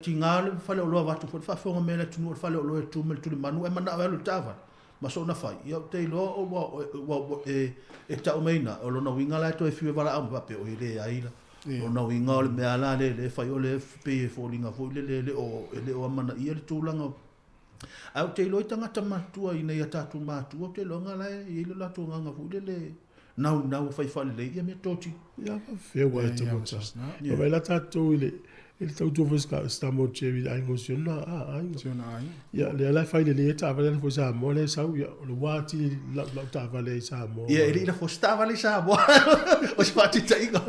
Tiga le faleoloa avatu foi le faafofoga mai a le atunuu o le faleoloa e tu mai le tulimanu ae manao e alu i le taavale ma soona fai, ia ou te iloa ua ua e e tau mai ina, o lona uiga la e toe fiu e valaau mai faapea oi e leai la. O lona uiga o le mea la lea lea e fai o lea e pei e foliga foi lele e le o e le o amanaia le tulaga Ae ou te iloa i tagata matutua ina ia tatou matua ou te iloa la e i ai le latou agaga foi lele naunau e fai faalelei ia mea totino. Ia faafefea ua e tagata. Ia vaai la tatou i le i le tautua foi Samoa Jerry le aiga o si ona aiga. Si ona aiga. Ia lea la e fai lelei ai taavale ala foi i Samoa lea e sau ia o le ua atili lau lau taavale ai i Samoa. Ia e le i lafo se taavale i Samoa. O se faataitaiga.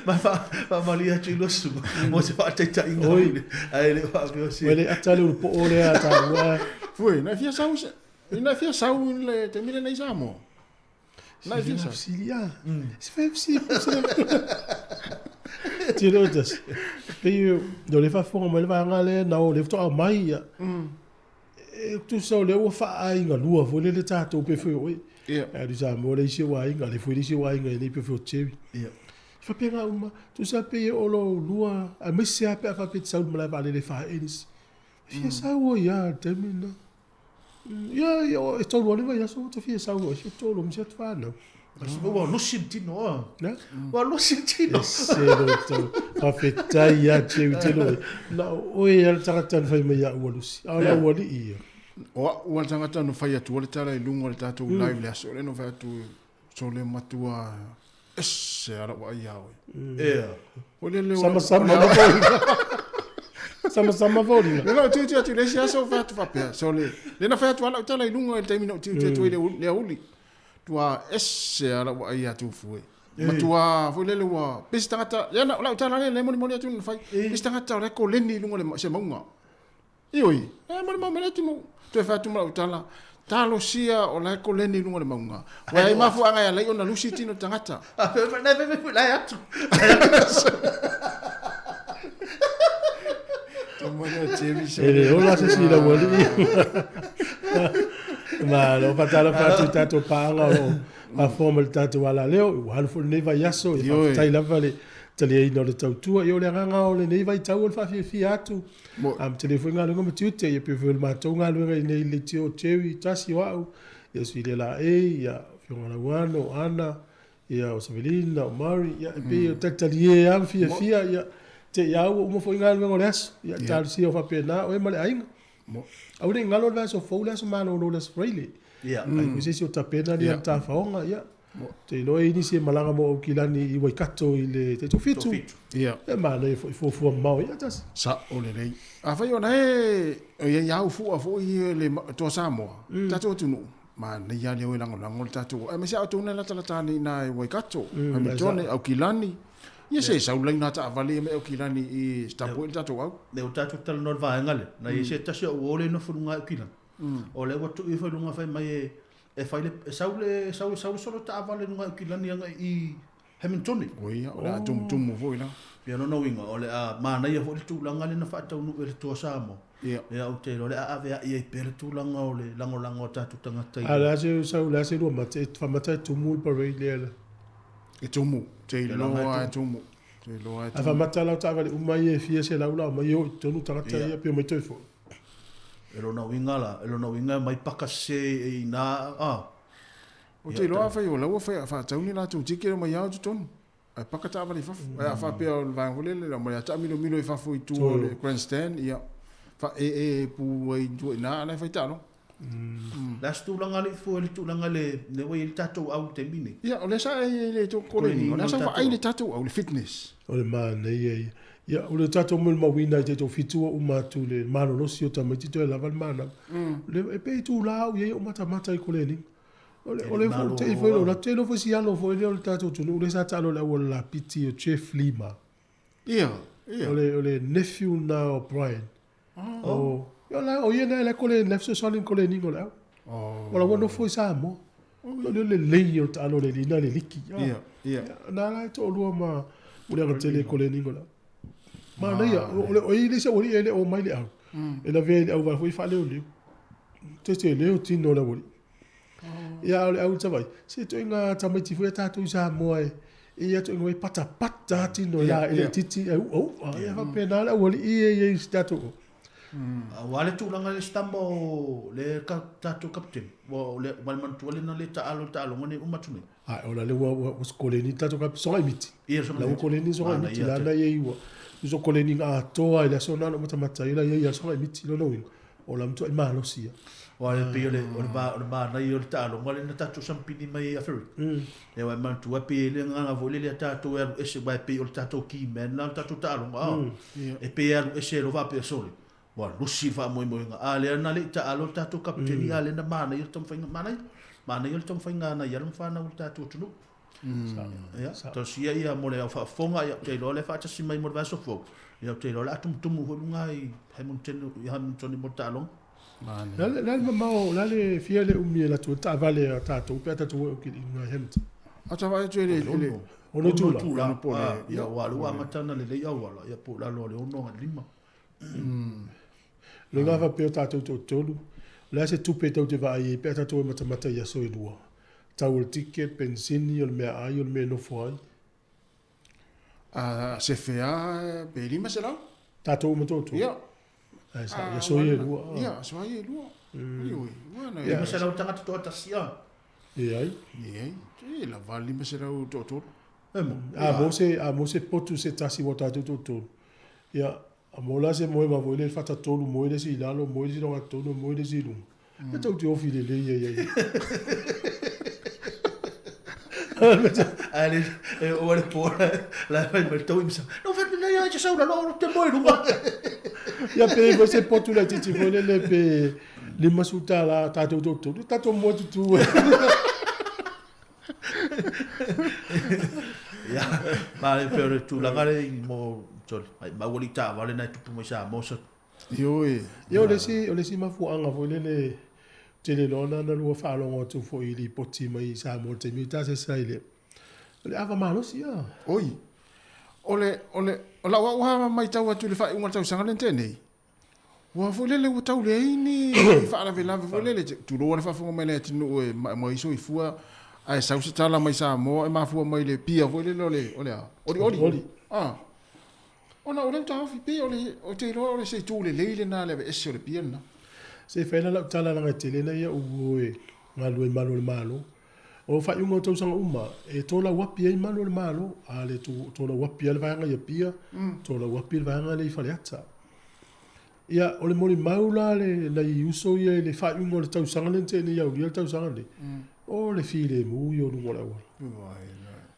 Ma faamalie atu i lua susuga mo se faataitaiga ae le o faapea o se. Ua le ata le ulu poo lea a taua. Fue, na e fia sau se, na e fia sau i le taimi lenei i Samoa. Na e fia sau. Fesili a. Se fai fesili. Tino o tasi. Pei o le faafofoga mai le vaega lea na o lea faatoa mai ia. E tusa o lea ua faaaiga lua foi lele tatou pe foi o oe. Ia. Alu i Samoa le isi ou aiga, le foi le isi ou aiga i nei pe foi o Jerry. Ia. E faapena uma, tusa pei o lou lua, aemaise lava pe a faapea e te sau i le malae vaalele e faaee le isi. E fia sau ai lava i le taimi lena. Ia, ia, e tolu lava le vaiaso ua ta fia sau ai, e tolu ma si atu fanau. Ua lusi le tino a. Na? Ua lusi le tino. Ese lo tau. Faafetai ia Jerry tele oe. Na o oe lava le tagata na fai mai ia ua lusi. A o le aualii ia. O au a le tagata na fai atua le tala i luga o le tatou live le aso lea na fai atu sole matua ese a lau vaai ia oe. Ea. Foi lele o Sama sama ma foliga. Sama sama foliga. Le na ou tiutiu atu i le isi aso fai atu faapea sole le na fai atu a lau tala i luga i le taimi na ou tiutiu atu ai i le aoauli. Tua ese a lau vaai ia Tufue. Matua foi lele ua pei se tagata ia na lau tala lea le molimoli atu na fai. Pei se tagata o la e koleni i luga o le se mauga. Ioe, e molimau mai le atunuu. Toe fai atu ma lau tala, talosia o la e koleni i luga o le mauga. Ua i ai mafuaaga e ala ai ona lusi tino tagata. Na fai mai foi la e atu. E le ola se isi i lau alii. Malo, faatalofa atu i tatou paaga o lo o faafofoga mai i le tatou alaleo, ua alu foi lenei vaiaso, ia faafetai lava le taliaina o le tautua. Ia o le agaga o lenei vaitau o le faafiafia atu, a tele foi galuega ma tiute, ia pei foi o le matou galuega i inei i le leitio o Jerry, Tasi o au, ia Suilia Laei, ia Afioga Lauano, Ana, Ia, o Savelina, o Murray, ia, e pei e talitalie lava ma fiafia, ia, te i lava ua uma foi galuega o le aso, ia, talosia o faapena oe ma le aiga. Aua ne i galo le vaiaso fou, le aso malolo, le aso Faraile. Ai foi se isi o tapena ni ana tafaoga, ia. Ou te iloa e i ai nisi e malaga mo Aukilani i Waikato i le taitoafitu. Ia. E manaia foi fuafua mamao ia tasi. Sao lelei. Afai o la e i ai au fua foi i le Toa Samoa, tatou atunuu, Manaia lava le o e lagolago le tatou aemaise a outou na e latalata ane i ina i Waikato, Hamiltone, Aukilani. Ia se sau laina taavale ia mai Aukilani i se tapuai le tatou au. Lea ua tatou talanoa i le vaega lea, na i ai se tasi o au uo lea e nofo i luga i Aukilani. O lea ua tuu ifo i luga fai mai e fai le, e sau le, sau, sau le solo taavale i luga i Aukilani agai i Hamiltone. O ia, o le a tumutumu foi la. Ia lona uiga, o le a manaia foi le tulaga lea na faataunuu e le Toa Samoa. Ia. Ia ou te iloa o le a aveai ai pea le tulaga o le lagolago a tatou tagata i le. A o le a se sau, o le a se lua mate, e faamata e tumu le parade lea la. E tumu, te iloa e tumu. Te iloa e A tumu. faamata la o taavale uma ia e fia selau la omai e o i totonu tagata ia pe omai toe foi. E lona uiga la, e lona uiga e omai paka sese i ina, a. Ou te iloa afai o la ua faatau ni latou ticket omai lava i totonu. Ae paka taavale i fafo. Ae a faapea o le vaega foi lele, omai lava taamilomilo i fafo i tua o le grandstand, ia faaee pu ai i tua i ina a o la e fai taaloga. O le a se tulaga alii fua i le tulaga le lea ua i ai le tatou au i le taimi lenei? Ia, o lea sa i ai le koleniga, o lea sa vaai le tatou au, le fitness. O le manaia ia. Ia, o le tatou molimauina i taitoafitu ua uma atu le malolosi o tamaiti toe lava le manava. E pei e tulā au i ai ou matamata i koleniga. O le, o le foi, te i foi lo, te iloa foi si alo foi lea o le tatou atunuu lea sa taalo i le auala lapiti o Jeff Lima. Ia, ia. O le, o le nephew lena o Brian. Oh. O, la, o ia lea la kole, la fesoasoani i koleniga o le au. Oh. O la ua nofo i Samoa. O le lelei o le taalo le lina le liki. Ia, ia. Na la e toalua ma Muliaga tele i koleniga o le au. Manaia, o le, o i le isi aualii e le o mai le au. E lavea i le auvala foi faaleoleo. Tete leo tino o le aualii. Ia, a o le au i Savaii, se ituaiga tamaiti foi a tatou i Samoa e, E i ai ituaiga e patapata lava tino e lae laitiiti ae u'au'a. Ia faapena le aualii ia e i ai i si tatou. Aua le tulaga i le si tama o le tatou kapiteni, ua o le ua manatua lena le taalo i taaloga nei uma atu nei. Ae o la le ua ua koleni le tatou kapiteni Sogaimiti. Ia La ua koleni Sogaimiti la na i ai ua uso koleni na atoa i le aso na na matamata ai la i ai ia Sogaimiti lona uiga o la matuai malosi ia. Aua e pei o le o le o le manaia o le taaloga lea na tatou sampili mai ai i Aferika. Ia aua e manatua e pei e le agaga foi lele ia tatou e alu ese aua e pei o le tatou key man la o le tatou taaloga e pei e alu ese loa faapea sole ua lusi le faamoemoega a lea na le i taalo le tatou kapiteni a lea na manaia le taumafaiga manaia manaia le taumafaiga a nai alo ma fanau o le tatou atunuu. Ia, talosia ia mo le au faafofoga, ia, ou te iloa o lea e faatasi mai mo le vaiaso fou, ia, ou te iloa o le a tumutumu foi luga i Hamilton, i Hamilton mo le taaloga. O le a le mamao, o le a le fia le umi e alu atu ai le taavale a tatou pe a tatou o i luga i Hamilton? A ta vaai atu i le 6 itula. 6 itula, ia, aua o lea ua amata ona lelei auala, ia, po o lalo o le 6 agai i le 5. O le uiga faapea o tatou toatolu, o le a se tupe tou te vaai ai pe a tatou o e matamata i aso e lua? Tau o le ticket, penisini, o le meaai, o le mea e nofo ai. A sefe lava pe 500. Tatou uma toatolu? Ia. Ae sa, i aso ia e lua. Ia, aso ia e lua. Ioe. 500 tagata toatasi a? Leai. Leai. E lava le 500 toatolu. A maua se, a maua se potu se tasi mo tatou toatolu. Ia, a maua la se moega foi lea fatatolu, moe le isi i lalo, moe le isi i luga, moe le isi i luga. Ia tou te ofi lelei ai ai. Ae le e o le po la fai mai tau imisa. No fai nei ai te sau la lo te moe luga. Ia pe foi se potu laitiiti foi lele pe $50 tatou toatolu, tatou moe tutu. Ia, ma le pei o le tulaga lea i mo, sorry, mai mau alii taavale na e tupu mai Samoa sa. Ioe. Ia o le isi, o le isi mafuaaga foi lele ou te le iloa na ona lua faalogo atu foi i lipoti mai Samoa i le taimi ta asiasi ai i le, o le ava malosi a. Oi, o le, o le, o lau au lava matau atu i le faaiuga o le tausaga lea na tea nei, Ua foi lele ua tau leai ni faalavelave foi lele, tulou le faafofoga mai le atunuu e maemae soifua ae sau se tala mai Samoa e mafua mai le pia foi lele o le o le a? Olioli. Olioli. Ah. Ona o lea ua taofi pei o le ou te iloa o le se itu lelei lena le aveese o le pia lena. Se i fai la lau tala leaga e tele na ia ou o e galulue i malu o le Malo. O faaiuga o tausaga uma, e tolau api ai malu o le Malo, a le tolau api lava le vaega i Apia, tolau api le vaega lea i Faleata. Ia, o le molimau la le nai uso ia i le faaiuga o le tausaga lea na tea nei aulia le tausaga lenei, o le filemu ia o luga o le auala.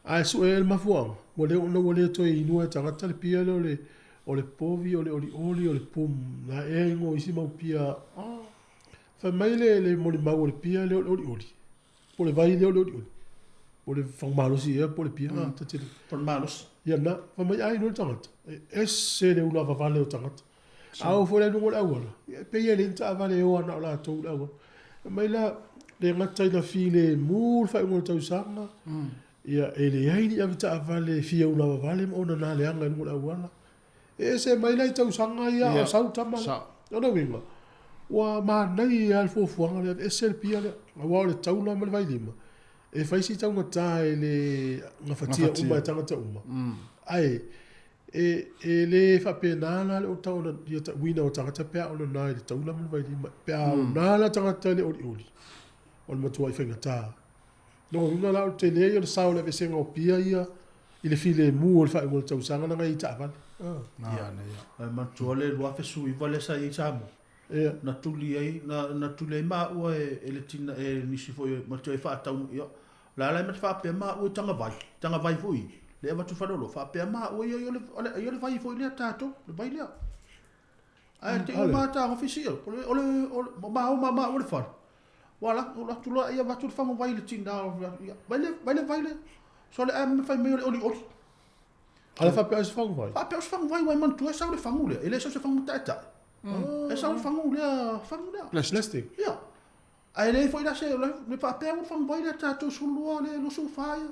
Ae sue ai le mafuaaga, ua le ona ua le toe inua e tagata le pia lea o le o le povi, o le olioli, o le pum, na ea igoa o isi mau pia. Fai mai le le molimau o le pia lea o le olioli, po o le vai lea o le olioli, po o le fagumalosi ea po o le pia, ta te le. Po o le malosi. Ia na, fai mai a inua le tagata, e ese le ulavavale o tagata. A oo foi la i luga o le auala, ia e pei e leai ni taavale e o ana o latou i le auala. Fai mai la, le gata ina filemu le faaiuga o le tausaga, ia e leai ni avetaavale e fia ulavavale ma ona leaga i luga o le auala. E ese mai la i tausaga ia a o sau tama lea. O le uiga, ua manaia lava le fuafuaga lea, aveese le pia lea, aua o le taula ma le vailima, e fai si taugata e le gafatia uma e tagata uma, ae e le faapena la le uiga o tagata pe a onana i le taula ma le vailima. Pe a ona la tagata i le olioli, o le matuai faigata. Lona uiga la o le tele ia o le sao o le aveesega o pia ia i le filemu o le faaiuga o le tausaga leaga e i taavale. Ia, ae manatua le 2019 lea sa i ai Samoa, na tuli ai, na tuli ai maua e le tina, e nisi foi ma toe faatau, ia, o le a la e ma te faapea maua i Tagavai, Tagavai foi, lea e avatu i Faleolo, faapea maua ia, ia o le vai foi lea tatou, le vai lea. Ae te i ua matagofi si o le o le o ma ma ma o le fale. Ua la o atu loa ia avatu le fagu vai i le tina o ia vai le vai le vai le sole ae ma fai mai o le olioli. Ala faapea o se fagu vai. Faapea o se fagu vai ua e manatua e sau le fagu lea e le sau se fagu mata'etaʻe. E sau le fagu lea fagu lea. Plastic. Ia. Ae leai foi la se le faapea ua le fagu vai lea tatou 12 le 24 ia.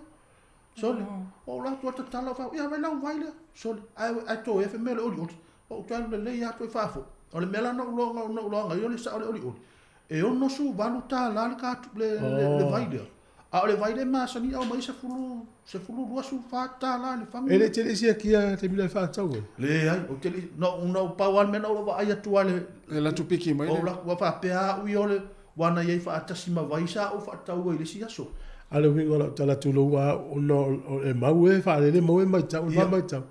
Sole, o ou atu tatala ou ia vai lau vai lea. Sole, ae ae toe fai mai o le olioli. Ou toe alu lelei lava toe faafoi. O le mea la na ou iloa na ou iloaga ai o le sao o le olioli, e $68 le le, le, le vai lea. A o le vai lea e masani e aumai 10 10 24 tala le fagu. E le te le siakia taimi la e faatau ai. Leai, ou te le na ou na ou pau lava le mea na ou vaai atu lava le E alu atu piki mai ou le. alu atu ua faapea au ia o le ua na i ai faatasi ma vai sa ou faatau ai i le isi aso. A o le uiga o lau tala tulou lava ona e mau e faalele mau e matau, o le va matau.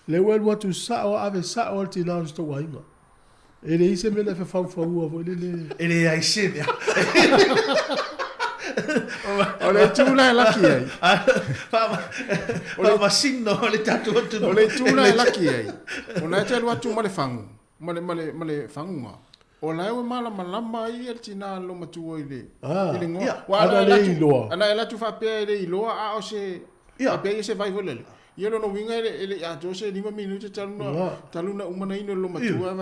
Lea ua alu atu sao lava ave sao lava le tina o si tou aiga. E leai se mea na e fafaufaua foi lele. E leai se mea. O le itu la e laki ai. Faamasino le tatou atunuu. O le itu la e laki ai. O la e te alu atu ma le fagu, ma le, ma le, ma le faguga. O la e ua malamalama ai le tina le loomatua i le, i le goa. Ua Ana le iloa. Ana e alu atu faapea e le iloa a o se, faapea ia se vai foi lele. Ia lona uiga e le i atoa se 5 minute talu na, talu na uma na inu e le loomatua.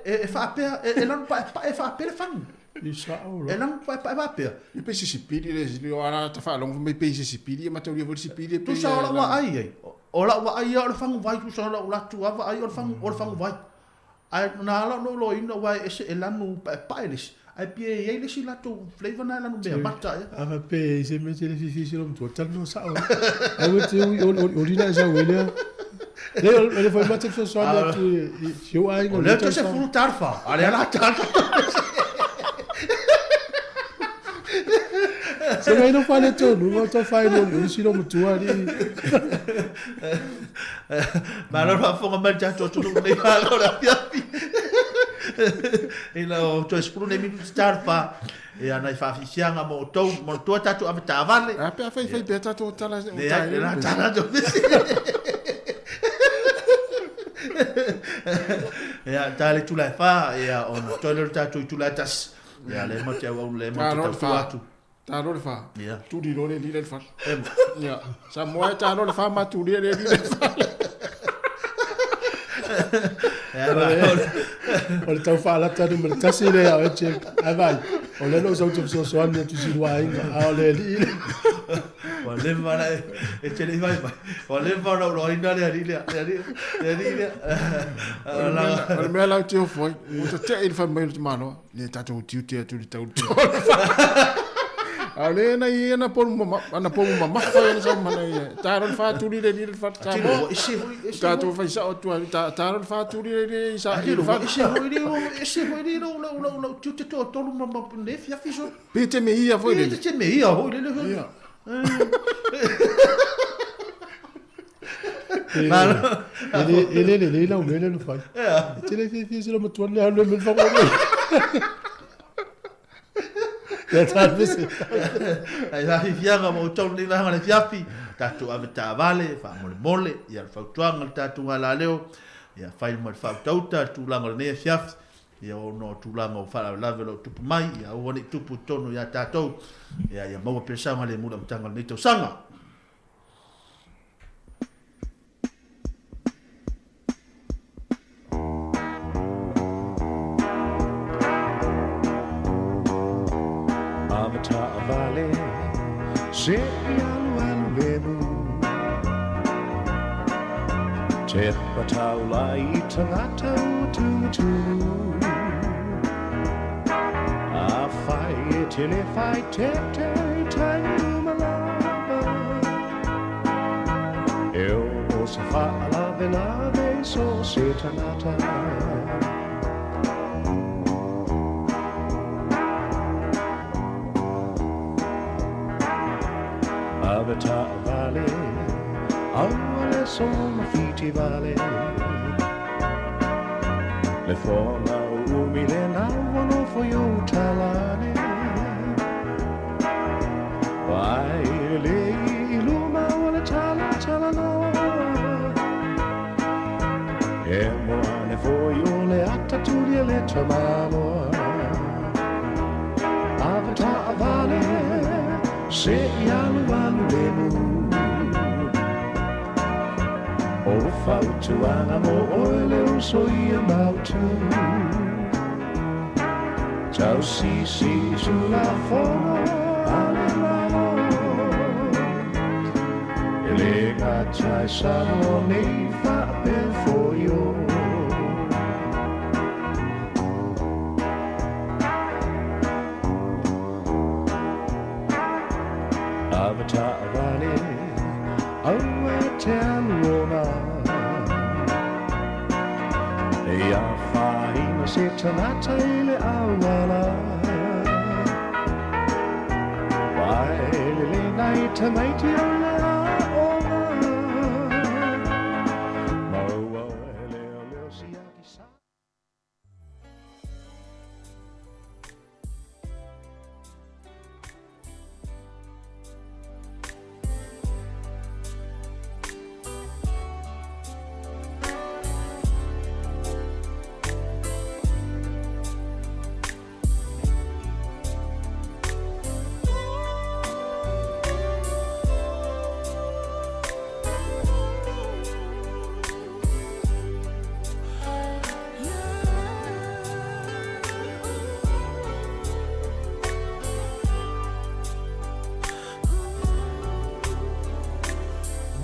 E faapea, e lanu paepae faapea le fagu. I sao la. E lanu paepae faapea. Ia pe se sipili le sili o ala ta faalogo fai mai pe se sipili ia mataulia foi le sipili e pei Tusa o lau vaai ai. O lau vaai ia o le fagu vai tusa o lau latu lava vaai o le fagu, o le fagu vai. Ae na ala ona ou iloaina aua e ese e lanu paepae le isi, ae pei e i ai le isi latou flavor na e lanu meamata ea. A faapea e i ai se mea e te le fiafia i si lou matua, talanoa sao ai. Aua e te ui oli ona e sau ai lea. Leai, o le foi ma te fesoasoani atu i si ou aiga. O lea toe sefulu tala fa, a o lea la tala. Se ngai no fale tonu, o tau whai no oli si lou matua alii. Malo le faafofoga mai le tatou atunuu nei malo le afiafi. Ina o toe 10 nei minute tala fa. Ia nai faafiafiaga mo outou, manatua tatou ave taavale. A pe a faifai pea tatou tala o Leai, le la tala atu. Ia, ta le tula e fa, ia, ona toe lea o le tatou i tula e tasi. Ia, le ma te auauna, le ma te tautua atu. Ta loa le fa. Tuli loa le alii la i le fale. Ia. Samoa e ta loa le fa ma tulia le alii la i le fale. O le tau faalata numera tasi lea o Jack. Ae vaai, o lea na ou sau ou te fesoasoani atu i si lua aiga, a o le alii lea. Ua leva na e te le i vaivai. Ua leva ona ou loaina le alii lea. Le alii, le alii lea. O le mea la ou te ofo ai, ua tetee i le fai mai o le tamaloa. Le tatou tiute atu i le tau A o lea na i ana polu mama, ana pomu mamafa ia na sau mana ia. Ta ro le whāturi le le whāturi. Tino, ua ese foi, ese Tatou fai sao atu ai, ta ta ro le whāturi le le i sa i le whāturi. Ese foi le, ese foi le lau lau lau lau tiute toatolu ma ma le fiafi so. Pe te me ia foi le. Pe te me ia foi le le. Ia. E le lelei lau mea lea na fai. E te le fiafia se matua le alu e mea whango. Ia tā pese. Ai faafiafiaga ma outou lenei vaega o le afiafi, tatou ave taavale, faamolemole, ia le fautuaga i le tatou galaleo, ia fai ma le faautauta le tulaga o lenei afiafi, ia ona o tulaga o faalavelave o lo o tupu mai, ia aua ne i tupu i totonu ia tatou, ia ia maua pea le saogalemu i le amataga o lenei tausaga. Avataavale se i alualu lemu Te pataula i tangata ua tumutumu A whai e tele whai te te tainuma lava E o se whaalave lave so se tangata Avataavale aua le sola fiti vale Le foga o umi le laua nofo i ou talane Ai le i luma o le tala talanoa E moa ane foi o le ata tuli e le tamaloa Avataavale se i alualu lemu O fautuaga mo oe le uso ia mautu Tausisi tulafono a le Malo E le gata i Samoa nei faapea foi o Avataavale aua te alu ona. E afaina se tagata i le auala. Vaelele nai tamaiti o le aoga. Maua e leoleo siaki sa.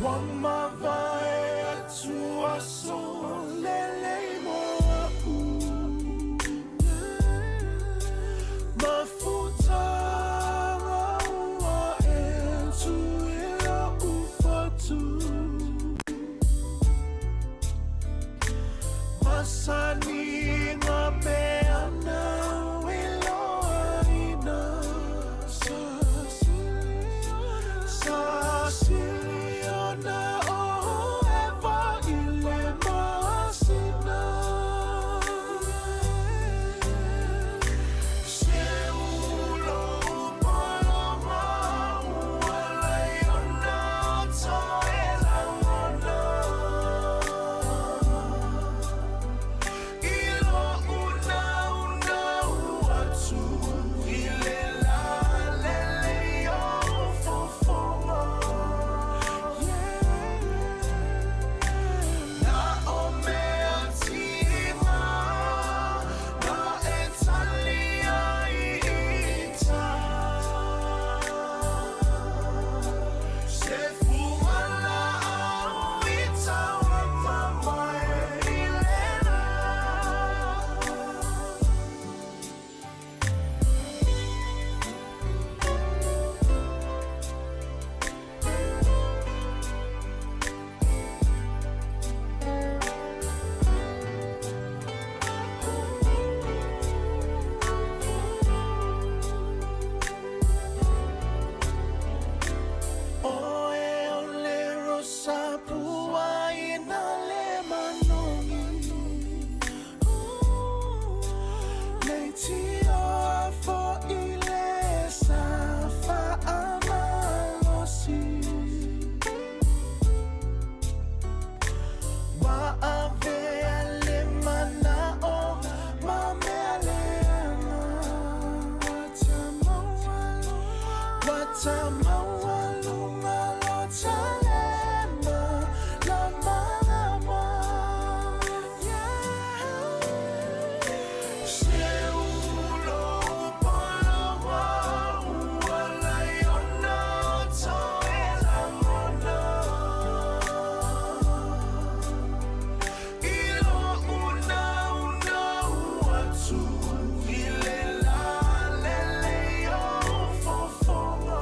Ua mavae atu aso lelei mo a'u Mafutaga ua e tu i lo'u fatu Masani peana i loaina Sa siliona o eva i le masina Se ulo poloma ua laiona toe lagona I lo'u naunau atu i le lalelei o fofoga Na o mea tiga na e tali ai i ta Se fugalaau i tauamamae i le la. Oe o le rosa pua i na le manogi Nei tio fo i le sa faamalosi Ua avea le mana'o ma mea leaga Ua tamaualuga lo talema lamalama Se ulo poloma ua laiona toe lagona I lo'u naunau atu i le lalelei o fofoga.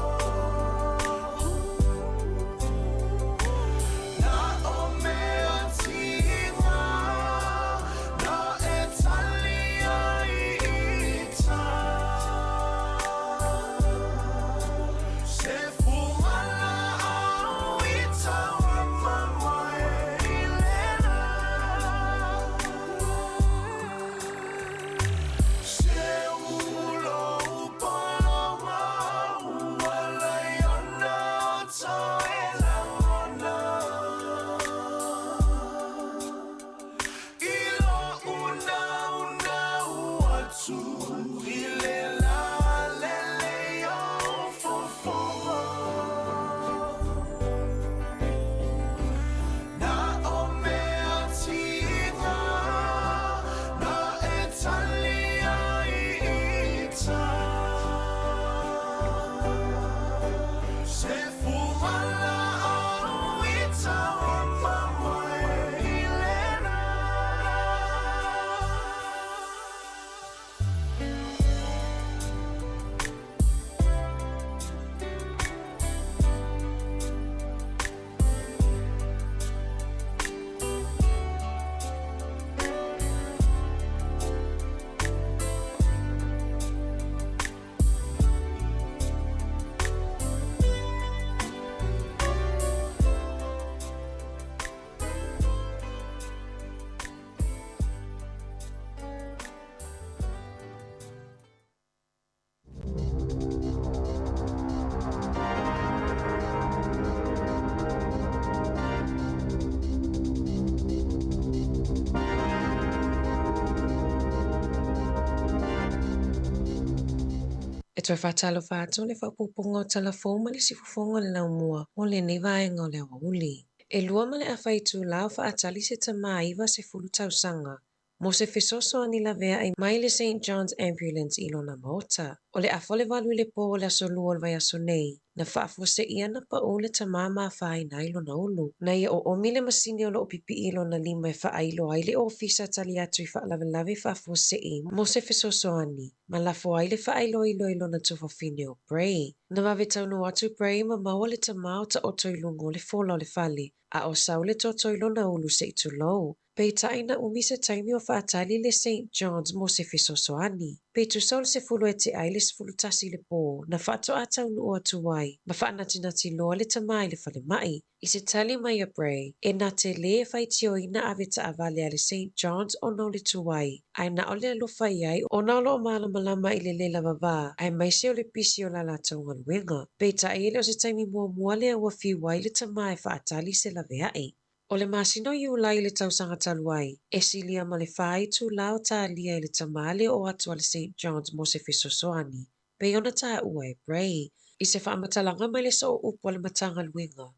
toe faatalofa atu le faaopoopoga o Tala Fou ma le Sifufoga o le Laumua mo lenei vaega o le aoauli. E lua ma le afa itula o faatali se tama 90 tausaga mo se fesoasoani laveai mai le St John's Ambulance i lona maota. O le afa o le valu i le po o le aso lua o le vaiaso nei, na faafuaseia na pau le tama ma afaina ai lona ulu. Na ia oomi le masini o lo o pipii i lona lima e faailo ai le ofisa tali atu i faalavelave faafuasei mo se fesoasoani, ma lafo ai le faailoilo i lona tuafafine o Bray. Na vave taunuu atu Bray ma maua le tama o taoto i luga o le fola o le fale, a o sau le toto i lona ulu se i tulou. Peitai na umi se taimi o faatali le St John's mo se fesoasoani. Pe tusa o le sefulu e tea ai le 11 i le po, na faatoa taunuu atu ai ma faanatinati loa le tama i le falemai. I se tali mai a Bray, e na te lē faitioina ave taavale a le St John's ona o le tuai, ae na o le alofa i ai ona o lo o malamalama i le le lava vā, aemaise o le pisi o la latou galuega. Peitai e le o se taimi muamua lea ua fiu ai le tama e faatali se laveai. O le masina o Iulai i le tausaga talu ai, e silia ma le fa itula o talia i le tama le oo atu a le St John's mo se fesoasoani, pei ona taua e Bray, i se faamatalaga mai le soo upu a le Matagaluega,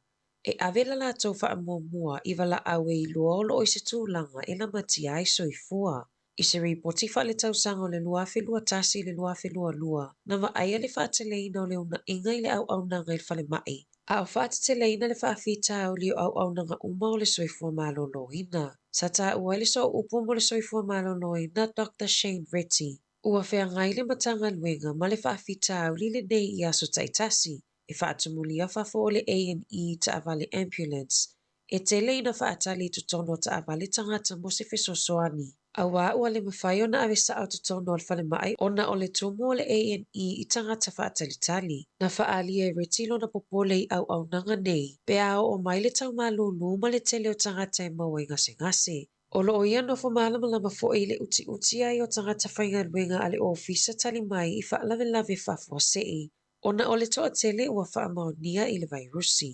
e ave la latou faamuamua i valaau e iloa o lo o i se tulaga e lamatia ai soifua. I se ripoti faaletausaga o le 2021 i le 2022, na vaaia le faateleina o le unaiga i le auaunaga i le falemai, a o faateteleina le faafitauli o auaunaga uma o le soifua maloloina. Sa taua ai le sooupu mo le soifua maloloina Doctor Shane Reti, ua feagai le Matagaluega ma le faafitauli lenei i aso taitasi, e faatumulia fafo o le A&E taavale ambulance, E tele ina faatali i totonu o taavale tagata mo se fesoasoani, auā ua le mafai ona ave sao totonu o le falemai ona o le tumu o le A&E i tagata faatalitali. Na faaali e Ritchie lona popole i auaunaga nei pe a oo mai le tau malūlū ma le tele o tagata e maua i gasegase. O lo o ia nofo malamalama foi i le utiuti ai o tagata faigaluega a le ofisa tali mai i faalavelave faafuasei ona o le toatele ua faamaonia i le vairusi.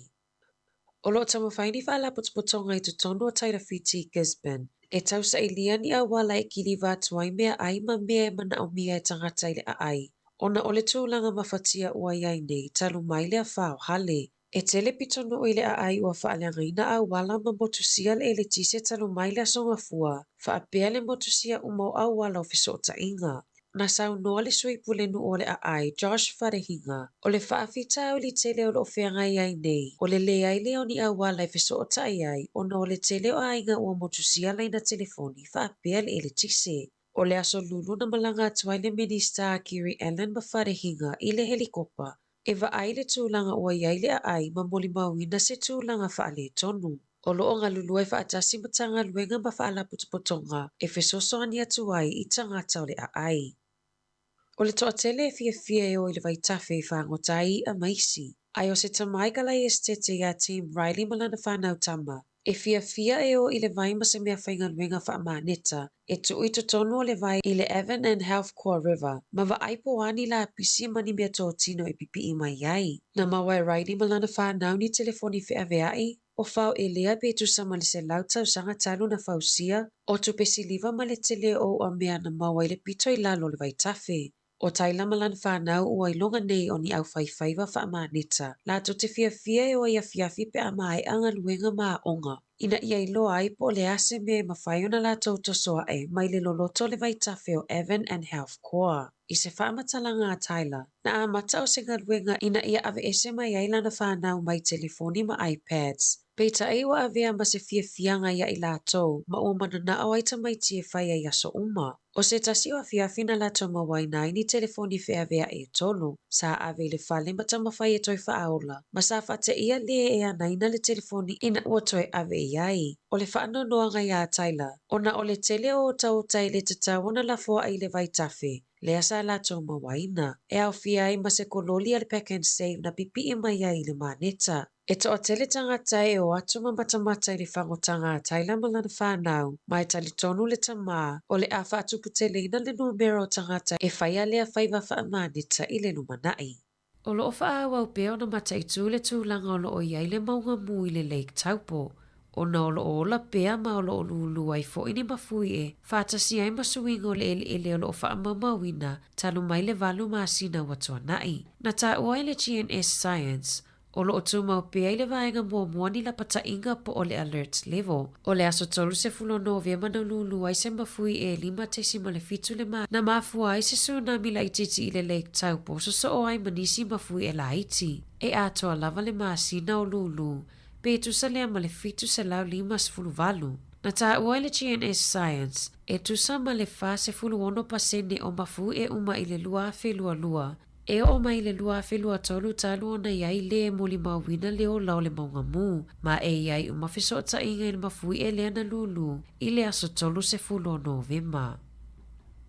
O lo o taumafai ni faalapotopotoga i totonu o Tairāwhiti i Gisborne e tausailia ni auala e kiliva atu ai meaai ma mea e manaomia e tagata i le aai, ona o le tulaga mafatia ua i ai nei talu mai le afa o hale. E tele pitonuu i le aai ua faaleagaina auala ma motusia le eletise talu mai le Aso Gafua, faapea le motusia uma o auala o fesootaiga. Na saunoa le sui pulenuu o le aai, Josh Wharehinga, o le faafitauli tele o lo o feagai ai nei, o le leai lea o ni auala e fesootai ai ona o le tele o aiga ua motusia laina telefoni faapea le eletise. O le aso Lulu na malaga atu ai le Minista a Kiri Allan ma Wharehinga i le helikopa e vaai le tulaga ua i ai le aai ma molimauina se tulaga faaletonu. O lo o galulue faatasi Matagaluega ma Faalapotopotoga e fesoasoani atu ai i tagata o le aai. O le toatele e fiafia e o i le vaitafe e fagota ai i'a ma isi. Ae o se tama i ka lae esetete iā Tim Riley ma lana whanau tama, e fiafia e o i le vai ma se mea faigaluega faamaneta e tuu i totonu o le vai i le Avon and Halfkoa River ma vaai po o a ni lapisi ma ni mea totino e pipii mai ai. Na maua e Riley ma lana whanau ni telefoni feaveai, o fao elea pe tusa ma le selau tausaga talu na fausia, o tupe siliva ma le tele o ua mea na maua i le pito i lalo o le vaitafe. O Taila ma lana whanau ua iloga nei o ni aufaifaiva faamaneta, latou te fiafia e o i afiafi pe a maea galuega ma aoga, ina ia iloa ai po o le a se mea e mafai ona latou toso ae mai le loloto o le vaitafe o Avon and Health Corps. I se faamatalaga a Tyler, na amata o se galuega ina ia aveese mai ai lana whanau mai telefoni ma iPads. Peitai ua avea ma se fiafiaga ia i latou ma ua mananao ai tamaiti e fai ai aso uma. O se tasi o afiafi na latou mauaina ai ni telefoni feaveai e tolu, sa ave i le fale ma taumafai e toe faaola, ma sa faateia lē e anaina le telefoni ina ua toe ave i ai. O le faanoanoaga iā Tyler, ona o le tele o otaota e le tatau ona lafoai i le vaitafe, lea sa latou mauaina, e aofia ai ma se kololi a le Pak'nSave na pipii mai ai i le maneta. E toatele tagata e o atu ma matamata i le fagotaga a Tyler ma lana whanau, ma e talitonu le tamā, o le a faatuputeleina le numera o tagata e faia lea faiva faamaneta i le lumanai. O lo o faaauau pea ona mataitū le tulaga o lo o i ai le mauga mū i le Lake Taupo. ona o lo o ola pea ma o lo o lūlū ai foi ni mafuie faatasi ai ma suiga o le eleele o lo o faamaumauina talu mai le valu masina ua tuanai. Na taua e le GNS Science, o lo o tumau pea i le vaega muamua ni lapataiga po o le alert level. O le aso 30 o Novema na lūlū ai se mafuie e 5.7 le ma na mafua ai se tsunami laitiiti i le Lake Taupo sosoo ai ma nisi mafuie laiti. E atoa lava le masina o lūlū pe tusa lea ma le 758. Na taua e le GNS Science, e tusa ma le 46 pasene o mafuie uma i le 2022, e oo mai i le 2023 talu ona i ai le molimauina le ola o le mauga mū, ma e i ai uma fesootaiga i le mafuie lea na lūlū i le aso 30 o Novema.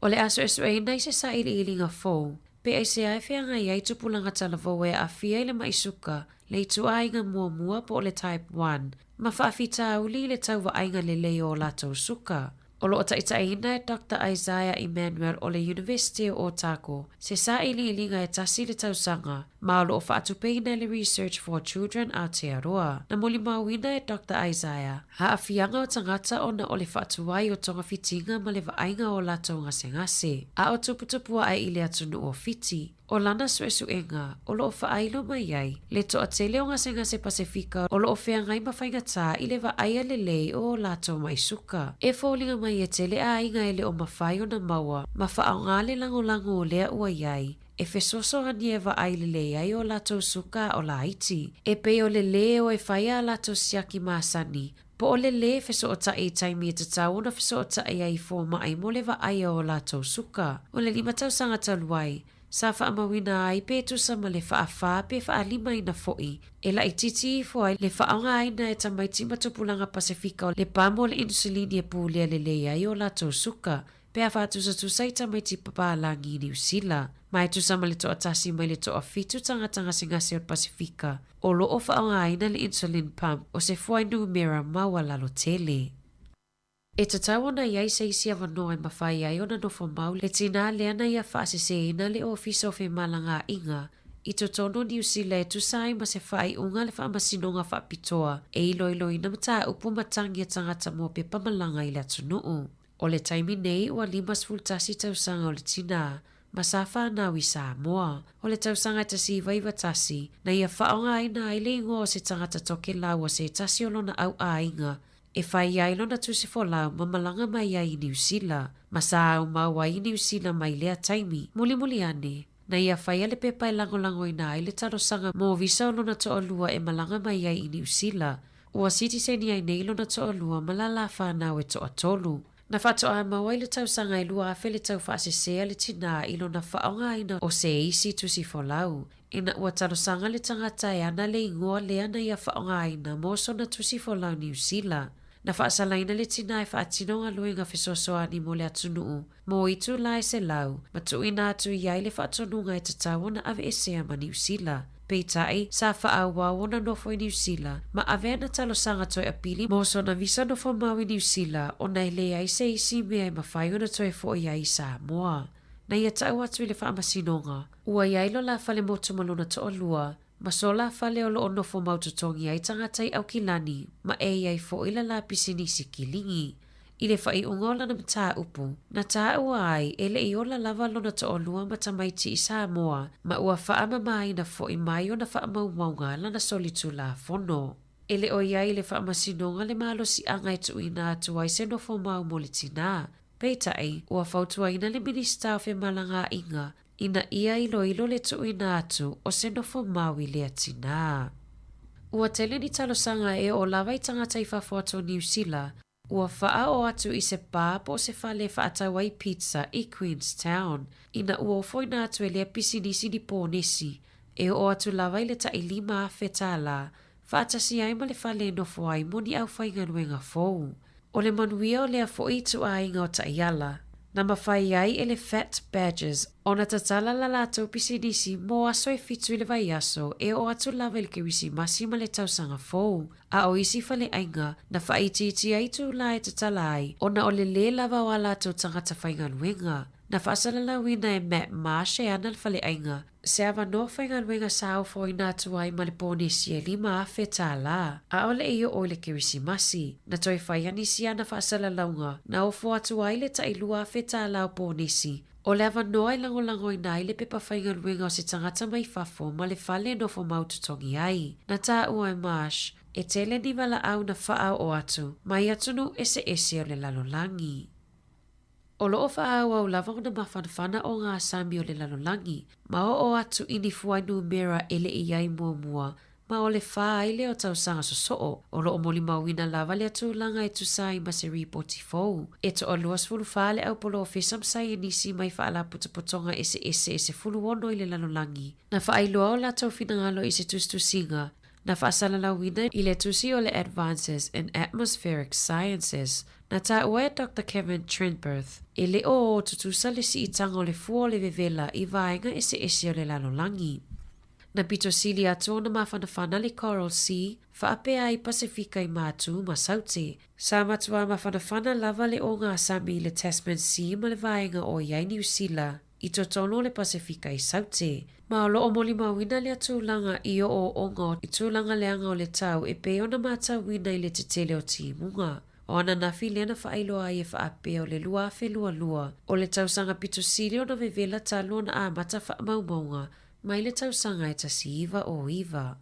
O le a suesueina i se sailiiliga fou, Pe aisea e feagai ai tupulaga talavou e aafia i le maʻi suka, le ituaiga muamua po o le Type 1, ma faafitauli i le tau vaaiga lelei o o latou suka. O lo o taitaiina e Doctor Isaiah Emmanuel o le University o Otago se sailiiliga e tasi le tausaga, ma o lo o faatupeina e le Research for Children Aotearoa. Na molimauina e Doctor Isaiah aafiaga o tagata ona o le faatuai o togafitiga ma le vaaiga o latou gasegase, a o tuputupu aʻe i le atunuu o Fiti. O lana suesuega, o lo o faailo mai ai le toatele o gasegase Pasefika o lo o feagai ma faigatā i le vaaia lelei o o latou maʻi suka. E foliga mai e tele aiga e le o mafai ona maua ma faaaoga le lagolago o lea ua i ai, e fesoasoani e vaai lelei ai o latou suka o laiti. E pei o le lē o e fai a latou siaki masani, po o le lē fesootai i taimi e tatau ona fesootai ai i fomaʻi mo le vaaia o latou suka. O le lima tausaga talu ai, sa faamauina ai pe tusa ma le faawhā pe faalimaina foʻi e laitiiti ifo ai le faaaogaina e tamaiti ma tupulaga Pasefika o le pa mo le inisulini e pulea lelei ai o latou suka pe a faatusatusa i tamaiti papalagi i Niu Sila, ma e tusa ma le toatasi mai le toafitu tagata gasegase o le Pasefika o lo o faaaogaina le insulin pump o se fuainumera maualalo tele. E tatau ona i ai se isi avanoa e mafai ai ona nofo mau le tinā lea na ia faaseseina le Ofisa o Femalagaaiga i totonu o Niu Sila e tusa ai ma se faaiuga a le Faamasinoga Faapitoa e iloiloina mataupu ma tagi a tagata mo pepa malaga i le atunuu. O le taimi nei ua 51 tausaga o le tinā ma sa whanau i Samoa. O le tausaga e 1991, na ia faaaogaina ai le igoa o se tagata Tokelau o se tasi o lona auaiga e fai ai lona tusi folau ma malaga mai ai i Niu Sila, ma sa aumau ai i Niu Sila mai lea taimi. Mulimuli ane, na ia faia le pepa e lagolagoina ai le talosaga mo visa o lona toalua e malaga mai ai i Niu Sila. Ua sitiseni ai nei lona toalua ma la la whanau e toatolu. Na faatoa mau ai le tausaga e 2000 le tau faasesea le tinā i lona faaaogaina o se isi tusi folau. Ina ua talosaga le tagata e ana le igoa lea na ia faaaogaina mo sona tusi folau Niu Sila. Na faasalaina le tinā e faatino galuega fesoasoani mo le atunuu mo itulā e 100 ma tuuina atu i ai le faatonuga e tatau ona aveesea ma Niu Sila. Peitai, sa faaauau ona nofo i Niu Sila, ma ave ana talosaga toe apili mo sona visa nofo mau i Niu Sila ona e leai se isi mea e mafai ona toe foʻi ai i Samoa. Na ia tau atu i le faamasinoga, ua i ai lo la fale motu ma lona toalua, ma so la fale o lo o nofo mau totogi ai tagata i Aukilani ma e i ai foʻi la la pisinisi kiligi. I le faaiuga o lana mataupu, na taua ai e le i ola lava lona toalua ma tamaiti i Samoa ma ua faamamaina foʻi mai ona faamaumauga lana solitulafono. E le o i ai i le faamasinoga le malosiaga e tuuina atu ai se nofo mau mo le tinā. Peitai, ua fautuaina le Minisita o Femalagaaiga ina ia iloilo le tuuina atu o se nofo mau i lea tinā. Ua tele ni talosaga e oo lava i tagata i fafo atu o Niu Sila, ua faaoo atu i se pā po o se fale e faatau ai pizza i Queenstown, ina ua ofoina atu e lea pisinisi ni pōnesi, e oo atu lava i le taʻi 5,000 tālā, faatasi ai ma le fale e nofo ai mo ni aufaigaluega fou. O le manuia o lea foʻi ituaiga o taiala, na mafai ai e le Fat Badgers ona tatala la latou pisinisi mo aso e fitu i le vaiaso e oo atu lava i le Kerisimasi ma le tausaga fou, a o isi faleaiga na faaitiitia ai itulā e tatala ai ona o le lē lava o a latou tagata faigaluega. Na faasalalauina e Matt Marsh e ana le faleaiga, se avanoa faigaluega sa ofoina atu ai ma le ponesi e $5,000, ʻaʻole i oo i le Kerisimasi. Na toe faia nisi ana faasalalauga, na ofo atu ai le tai $2,000 o ponesi. O le avanoa e lagolagoina ai le pepa faigaluega o se tagata mai fafo ma le fale e nofo mau totogi ai. Na taua e Marsh, e tele ni valaau na faaoo atu mai atunuu eseese o le lalolagi. O lo o faaauau lava ona mafanafana o ngā sami o le lalolagi, ma oo atu i ni fuainumera e le i ai muamua, ma o le whā ai lea o tausaga sosoo, o lo o molimauina lava lea tulaga e tusa ai ma se ripoti fou. E toalua 14 le au polofesa ma saienisi mai faalapotopotoga eseese e 16 i le lalolagi, na faailoa o latou finagalo i se tusitusiga na faasalalauina i le tusi o le Advances in Atmospheric Sciences, na taua e Doctor Kevin Trenberth, e le o ō tutusa le siitaga o le fua o le vevela i vaega eseese o le lalolagi. Na pito sili atu ona mafanafana le Coral Sea, faapea ai Pasefika i Mātū ma Saute. Sa matua mafanafana lava le ogasami i le Tasman Sea ma le vaega o i ai Niu Sila, i totonu o le Pasefika i Saute. Ma o lo o molimauina lea tulaga i ooooga o tulaga leaga o le tau e pei ona matauina i le tetele o timuga. O ananafi lea na faailoa ai e faapea o le 2022 o le tausaga pito sili ona vevela talu ona amata faamaumauga mai le tausaga e 1909.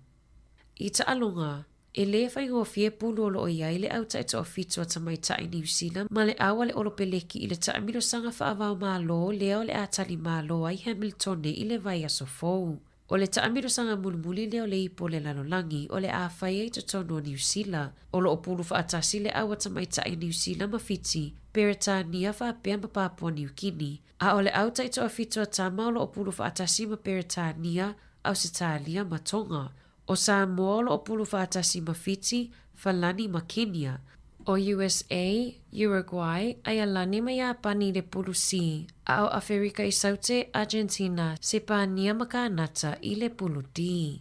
I taaloga, e lē faigofie pulu o lo o i ai le au taitoafitu a tamaitai Niu Sila ma le au a le Olopeleki i le taamilosaga faavaomalo lea o le a tali malo ai Hamiltone i le vaiaso fou. O le taamilosaga mulimuli lea o le ipu o le lalolagi o le a faia i totonu o Niu Sila. O lo o pulu faatasi le au a tamaitai Niu Sila ma Fiti, Peretania faapea ma Papua Niu Kini. A o le au taitoafitu a tama o lo o pulu faatasi ma Peretania, Ausetalia ma Tonga. ʻO Samoa o lo o pulu faatasi ma Fiti, Falani ma Kenia. ʻO USA, Uruguay, ʻAialani ma Iāpani i le pulu C, a ʻo ʻAferika i Saute, Argentina, Sepania ma Kānata i le pulu D.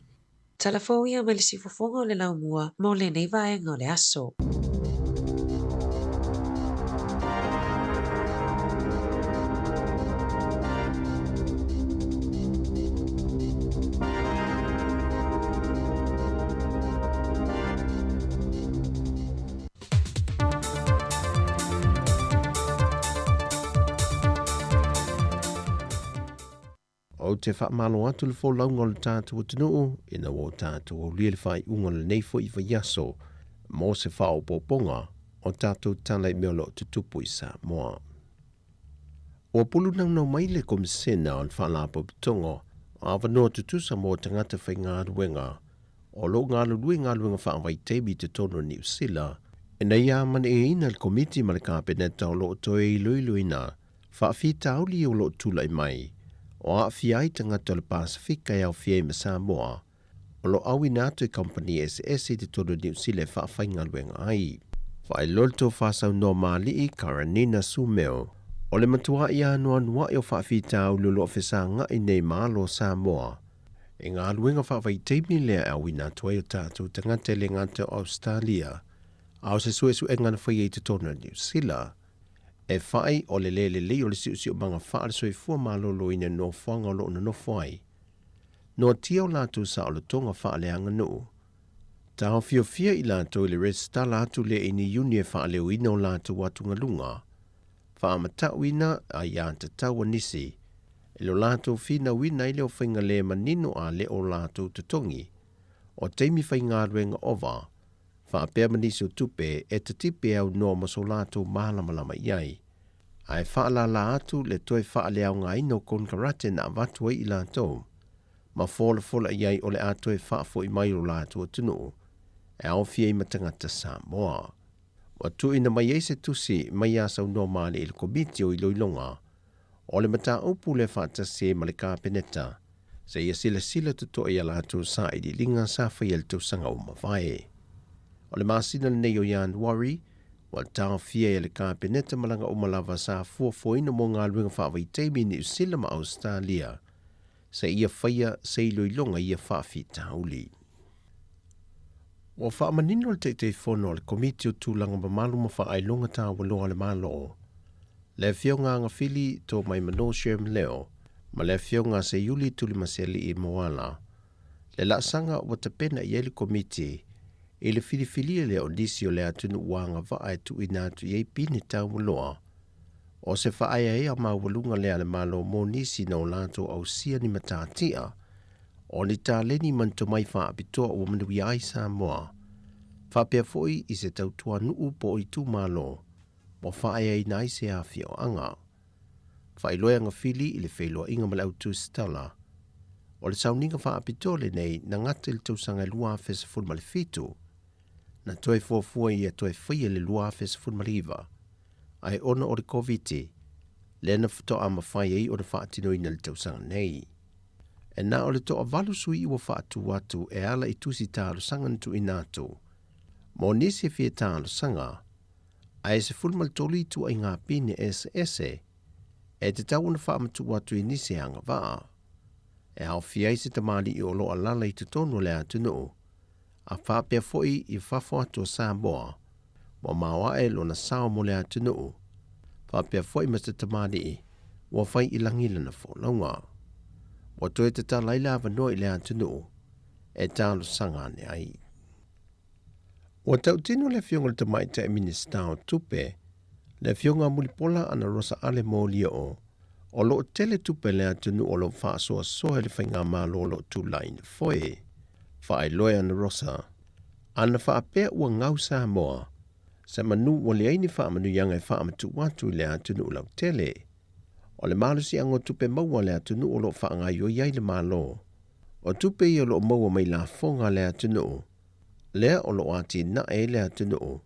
Tala fou ia mai le sifofoga o le laumua mo lenei vaega o le aso. Ou te faamalo atu le folauga o le tatou atunuu ina ua o tatou aulia le faaiuga o lenei foi vaiaso mo se faaopoopoga o tatou tala i mea o lo o tutupu i Samoa. Ua pulu naunau mai le Komisena o le Faalapotopotoga o Avanoa Tutusa mo Tagata Faigaluega o lo o galulue i galuega faavaitaimi i totonu o Niu Sila, ina ia amaneeina le Komiti ma le Kapeneta o lo o toe iloiloina faafitauli o lo o tulai mai o aafia ai tagata o le Pasefika e aofia ai ma Samoa o lo o auina atu i kamupani eseese i totonu o Niu Sila e faafaigaluega ai. Faailoa le tofa saunoa ma Alii Karanina Sumeo, o le matuaʻi anoanoaʻi o faafitauli o lo o fesagai nei ma alo o Samoa i galuega faavaitaimi lea e auina atu ai o tatou tagata e le gata o Ausetalia a o se suesuega na faia i totonu o Niu Sila e fai o le le lelei o le siosiomaga faale-soifua maloloina i nofoaga o lo o nonofo ai Noatia o latou saolotoga faaleaganuu. Taofiofia i latou i le resitala atu lea i ni iuni e faaleoina o latou atugaluga, faamatauina aiatatau a nisi, i lo latou finauina ai lea o faiga le manino a le o latou totogi, o taimi faigaluega ova, faapea ma nisi o tupe e tatipe e aunoa ma so latou malamalama i ai, ae faalala atu le toe faaleaogaina o konekarate na avatu ai i latou, ma folafola i ai o le a toe faafoi mai lo latou atunuu e aofia ai ma tagata Samoa. Ua tuuina mai ai se tusi mai iā saunoa ma Alii i le Komiti o Iloiloga o le mataupu lea faatasi ai ma le Kapeneta seia silasila totoa i a latou sailiiliga sa faia i le tausaga ua mavae. O le masina lenei o Ianuari, ua taofia ai e le Kapeneta malaga uma lava sa fuafuaina mo galuega faavaitaimi i Niu Sila ma Ausetalia seia faia se iloiloga i ia faafitauli. Ua faamanino le Taitaifono a le Komiti o Tulaga Mamalu ma Faailoga Taualoa a le Malo, Le Afioga a Agafili Tomaimano Sherm Leo ma le Afioga a Seiuli Tulimasealii Moala, le laasaga ua tapena i ai le Komiti i le filifilia lea o nisi o le atunuu ua agavaa e tuuina atu i ai pine taualoa o se faaeaea maualuga lea a le Malo mo nisi na o latou ausia ni matatia o ni taleni ma ni tomai faapitoa ua manuia ai Samoa, faapea foi i se tautuanuu po o itumalo ua faaeaina ai se afioaga. Faailoa e Agafili i le feiloaiga ma le au tusitala, o le sauniga faapitoa lenei na gata i le tausaga e 2017, na toe fuafua ia toe faia i le 2019, ae ona o le Koviti, lea na faatoa mafai ai ona faatinoina i le tausaga nei. E na o le toavalu sui ua faatu atu e ala i tusi talosaga na tuuina atu mo nisi e fia talosaga, ae 13 ituaiga pine eseese e tatau ona faamatuu atu i nisi e agavaa, e aofia ai se tamalii o lo o alaala i totonu o le atunuu, a faapea foi i fafo atu o Samoa, ua maoae lona sao mo le atunuu, faapea foi ma se tamalii ua fai i lagi lana folauga. Ua toe tatala ai le avanoa i le atunuu e talosaga ane ai. Ua tautino le Afioga i le Tamaitai Minisita o Tupe, le Afioga a Mulipola Anarosa Ale Molioo, o lo o tele tupe a le atunuu o lo o faasoasoa e le Faigamalo o lo o tulai i le foe. Faailoa e Anarosa, ana faapea ua gau Samoa, se manu ua leai ni faamanuiaga e faamatuu atu i le atunuu lautele. O le malosiaga o tupe maua a le atunuu o lo o faagaoioi ai le Malo. O tupe ia o lo o maua mai lafoga a le atunuu, lea o lo o atinae ai le atunuu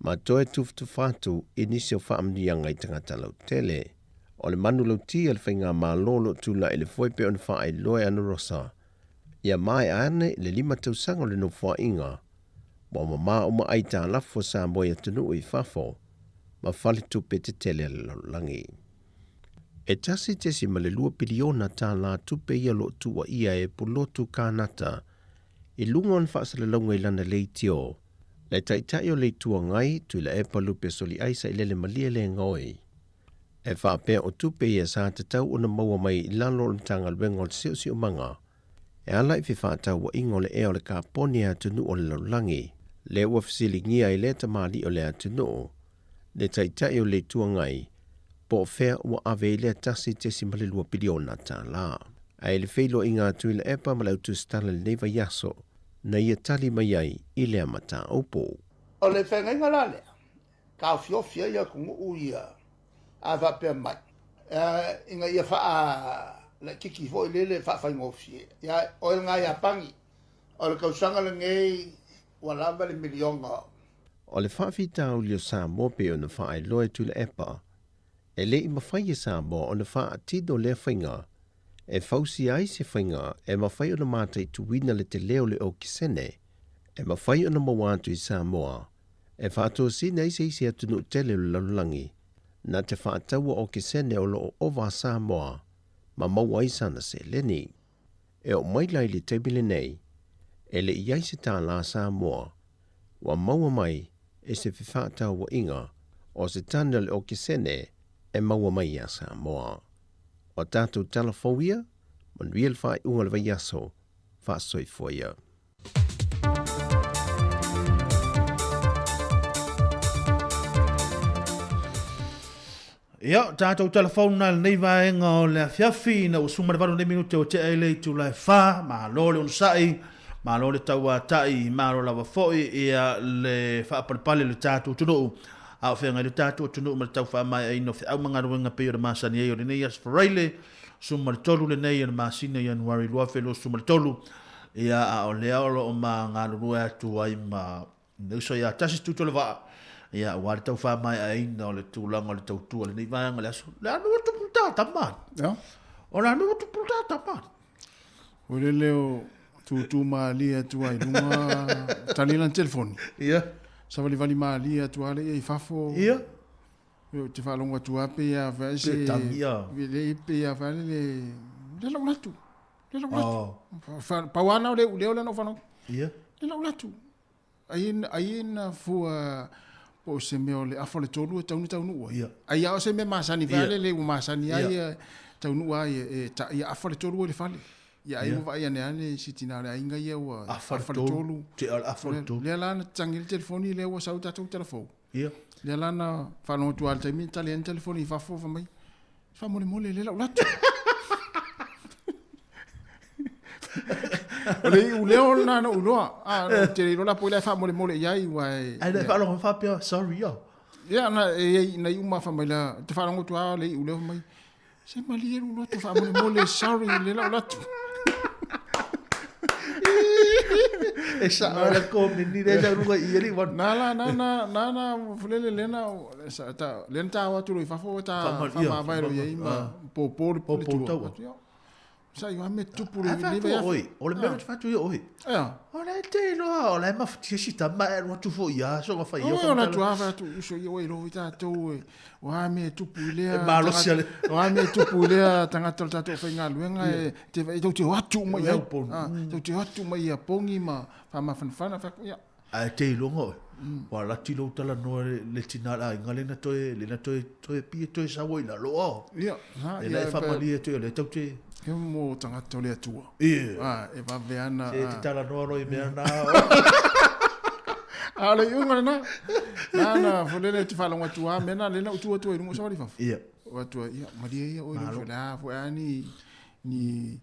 ma toe tufatufa atu i nisi o faamanuiaga i tagata lautele. O le manulauti a le Faigamalo o lo o tulai i le foe pei ona faailoa e Anarosa, ia maea ane le 5 tausaga o le nofoaiga, ua mamā uma aitalafu a Samoa i atunuu i fafo ma faletupe tetele a le lalolagi. E $1.2 piliona tālā tupe ia o lo o tuuaia e Pulotu Kānata i luga o le faasalalauga i lana leitio, le Taitai o le Itu Agai, Tuilaepa Lupe Soliai Sailele Malie Le Gaoi. E faapea o tupe ia sa tatau ona maua mai i lalo o le Matagaluega o le Siosiomaga e ala i fefaatauaiga o le ea o le kaponi a atunuu o le lalolagi, lea ua fesiligia ai lea tamalii o le atunuu, le Taitai o le Itu Agai, po o fea ua ave ai lea $1.2 piliona tālā. Ae i le feiloaiga a Tuilaepa ma le au tusitala i lenei vaiaso, na ia tali mai ai i lea mataupu. O le feagaiga la lea, taofiofi ai atunuu ia a faapea mai, ina ia faalaitiiti foi lele faafaigofie. Ia oe lena Iapani, o le tausaga lenei ua lava le miliona. O le faafitauli o Samoa pei ona faailoa e Tuilaepa, e le i mafai e Samoa ona faatino lea faiga e fausia ai se faiga e mafai ona mataituina le tele o le okesene e mafai ona maua atu i Samoa e faatosina ai se isi atunuu tele o le lalolagi na te faataua okesene o lo o ova a Samoa ma maua ai sana seleni. E oo mai la i le taimi lenei, e le i i ai se tālā Samoa ua maua mai e se fefaatauaiga o se tane o le okesene e maua mai iā Samoa. O tatou tala fou ia, manuia le faaiuga o le vaiaso, faasoifua ia. Ia, tatou tala fou na lenei vaega o le afiafi, ina ua 18 nei minute ua tea ai le itula e 4, malo le onosai, malo le tauatai, malo lava foi ia le faapalepale o le tatou atunuu. A o feagai le tatou atunuu ma le tau faamaeaina o feau ma galuega pei ona masani ai o lenei Aso Faraile, 13 lenei o le masina Ianuari 2023, ia a o lea o lo o ma galulue atu ai ma le uso ia Tasi Tutolovaa, ia aua le tau faamaeaina o le tulaga o le tautua i lenei vaega o le aso. Le anu o tupu tata mani. Yeah. O le anu o tupu tata mani. O le leo tūtū mālie atu ai lunga tali lana telefoni. Ia. Savalivali mālie atu ale ia i fafo. Ia. Ia te whaalongo atu a pe ia wha se. Pe tangi ia. Le pe ia wha le le lau latu. Le lau latu. Oh. Pau ana o le leo le no whanau. Ia. Le lau latu. Ai ai na fua Po o se mea o le afa o le tolu e tatau ona taunuu ai. Ai a o se mea masani foi lele ua masani ai e taunuu ai e ta ia afa le tolu ai le fale. Ia ai ua vaai ane lava le si tina o le aiga ia ua afa le tolu. Tea o le afa o le tolu. Lea la na tatagi ai le telefoni lea ua sau le tatou tala fou. Ia. Lea la na faalogo atu lava i le taimi na tali ai le telefoni i fafo fai mai, Faamolemole lea lau latu. O le iu leo lena na ou iloa. Ah, ou te le iloa la po o le a faamolemole i ai, ua e... Ai le faalogo faapea, sorry, oh. Ia, na, e, na iu ma fai mai la, te faalogo atu lava le iu leo fai mai, se malie lou loto faamolemole, sorry, lea lau latu. E sao le komeni le sau luga i ali wan. Na la, na na, na na, fulele le na, sa, ta, le na ta o atu lo i fafo, ta whamavae lo i ai ma pōpō le Pōpō tua. taua. Atu, ia. Sa i me tupu le Ai nei whatu vai oi, o le mea te whatu i oi. Ia. O le te iloa, o le mafatia si tama e alu atu foi ia, so nga whai Oi, o la atu a atu uso i oi lo i tātou e, o a me tupu i lea. E malosi ale. O a me tupu i lea tangata o le tātou whaingaluenga e te e tau te o atu mai ai. Ah, tau te o atu mai ia pongi ma whamafanafana, whaku, ia. Ae te iloga oe, ua lati lou talanoa le tina le aiga lena toe, lena toe, toe pie toe sau ai i lalo o. Ia, ha, Lena e faamalie atu ia lea tau te. He mo tagata o le Atua. Ia. Ah, e vave ana. Se te talanoa loa i mea na. A o le iuga lena. Nana, fulele te faalogo atu a mea na lena u tu atu ai i luga o savali i fafo. Ia. O atu ai, ia, malie ia oe le uso, le a foi a ni, ni,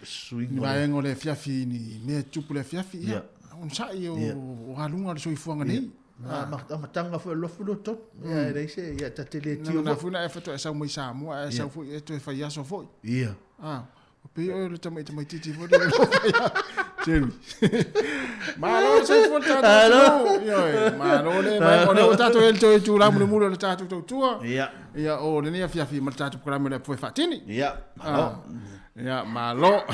Suiga. Ni vaega o le afiafi, ni mea e tupu le afiafi, ia, onosai o, o aluga o le soifuaga nei. A amataga foi o le lofu loto, ia e leai se, ia ta te le tio foi. Na foi na e faatoa e sau mai Samoa, ae sau foi e toe fai aso foi. Ia. Ah, o pei oe o le tamaitamaititi foi lea o fai Jerry. Malo le soifua le tatou atunuu. Ioe, malo le vaega o lea ua tatou i ai le toe itula mulimuli o le tatou tautua. Ia. Ia, o lenei afiafi ma le tatou polokalame o le Apu Faatini. Ia, malo. Ia, malo.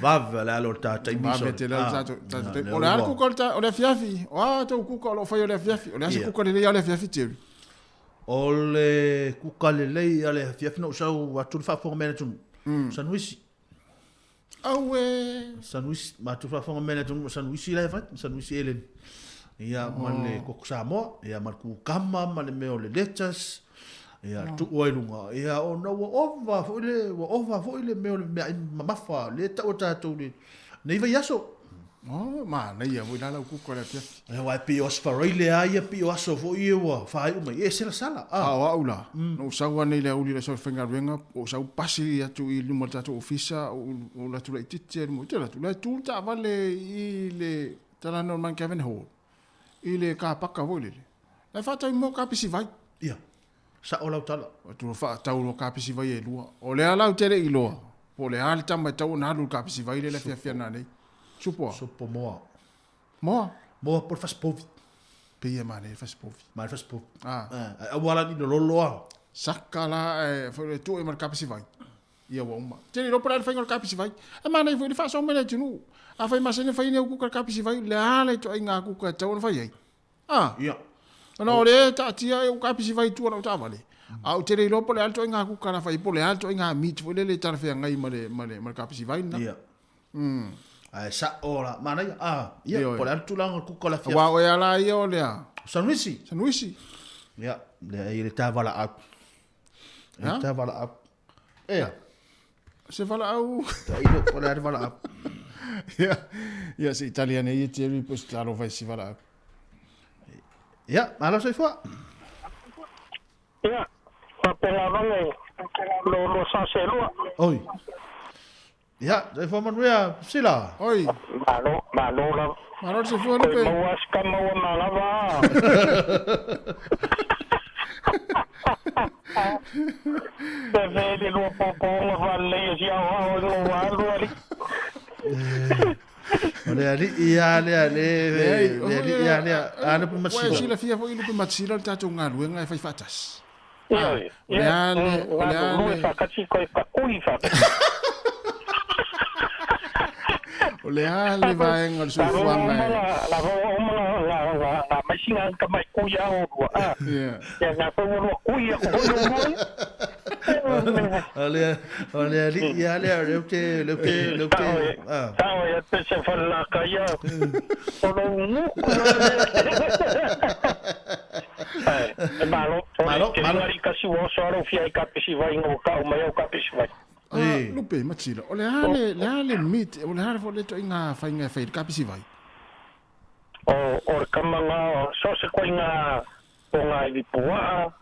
Vave le alo o le ta taimi. Vave tele le tatou taimi. O le a le kuka o le afiafi? O a tou kuka o lo o fai o le afiafi? O le a se kuka lelei a le afiafi, Jerry? O le kuka lelei a le afiafi na ou sau atu le faafofoga mai a le atunuu. Sanuisi. Aue! Sanuisi, matou faafofoga mai le atunuu o Sanuisi la e fai, Sanuisi Eleni. Ia, ma le koko Samoa, ia, ma le kukama, ma le mea o le lettuce, ia, tuu ai luga. Ia, ona ua ova foi le, ua ova foi le mea o le meaai mamafa, lea e tau e tatou le, nei vaiaso. Oh, manaia foi la lau kuka o le afiafi. Ia, aua e pei o Aso Faraile lava ia, pei o aso foi ia ua faaiu mai, e ese la sala. A o au la, na ou sau ane i le aoauli i le aso o le faigaluega, ou sau pasi atu i luma o le tatou ofisa, ou alu atu laitiiti i luma, ou te alu atu, la e tu le taavale i le talana o le Mount Gavin Hall, i le kapaka foi lele, la e faatau mo kapisi vai. Ia, sao lau tala. Atu faatau loa kapisi vai e lua. O lea la ou te le i iloa, po o le a le tama e tatau ona alu i le kapisi vai lea e afiafi ana nei. Supo a? Supo moa. Moa? Moa po o le fasipovi. Pei e manaia le fasipovi. Manaia le fasipovi. Ah. Ai aua la ni lololo a. Saka la e foi le tuu ma le kapisi vai. Ia ua uma. Te le iloa po o le a le faiga o le kapisi vai. E manaia foi le faasoa mai le atunuu. Afai masani e fai nei au kuka i le kapisi vai, le a le ituaiga kuka e tatau ona fai ai. Ah. Ia. Ona o lea e taatia e ou kapisi vai i tua o lau taavale. A ou te le iloa po o le a le ituaiga kuka la fai ai, po o le a le ituaiga meat foi lele e talafeagai ma le, ma le, ma le kapisi vai lena. Ia. Ae sao la, manaia, ah, ia, Ioe. po o le a le tulaga o le kuka o le afiafi. Aua o ea la ia o le a? Sanuisi. Sanuisi. Ia, lea e i le ta valaau. E Ha? ta valaau. Ea. Se valaau. Ta ilo, po o le a le valaau. Ia, ia se Italian e ia Jerry po se talofa i si valaau. Ia, malo soifua. Ia, faapea lava le lo lo sa selua. Oi. Ia, soifua manuia, Priscilla. Oi. Malo, malo lava. Malo le soifua Lupe. Toe maua se kama ua malava. Te ve le lua pōpōga whalelei e si ao ao i lou alu ali. O le alii lava lea, le alii lava lea, a Lupe Ua e Matisila. silafia foi Lupe Matisila le tatou galuega e fai faatasi. Ioe, O le a le, o le a galulue le. faatasi koe fakui faatasi. O le a le vaega o le soifuaga e. La uma la la la maisi nga ka mai kui a o lua. Ia. Ia nga foi ua lua kui a ko hoi o lua. O le o le alii lava lea o lea ou te lea ou te lea ou te Sao ia pese falelaka ia o lou nuku Ae, e malo, Malo, te malo. lima alii kasi ua oso lava lou fia i kapisi vai ina ua ka'u mai au kapisi vai. Ah, Lupe, Matsila, o le a le, le a le meat, o le a le foi le ituaiga faiga e fai i le kapisi vai? O, o le kama nga, so o se koiga pogaivi puaa,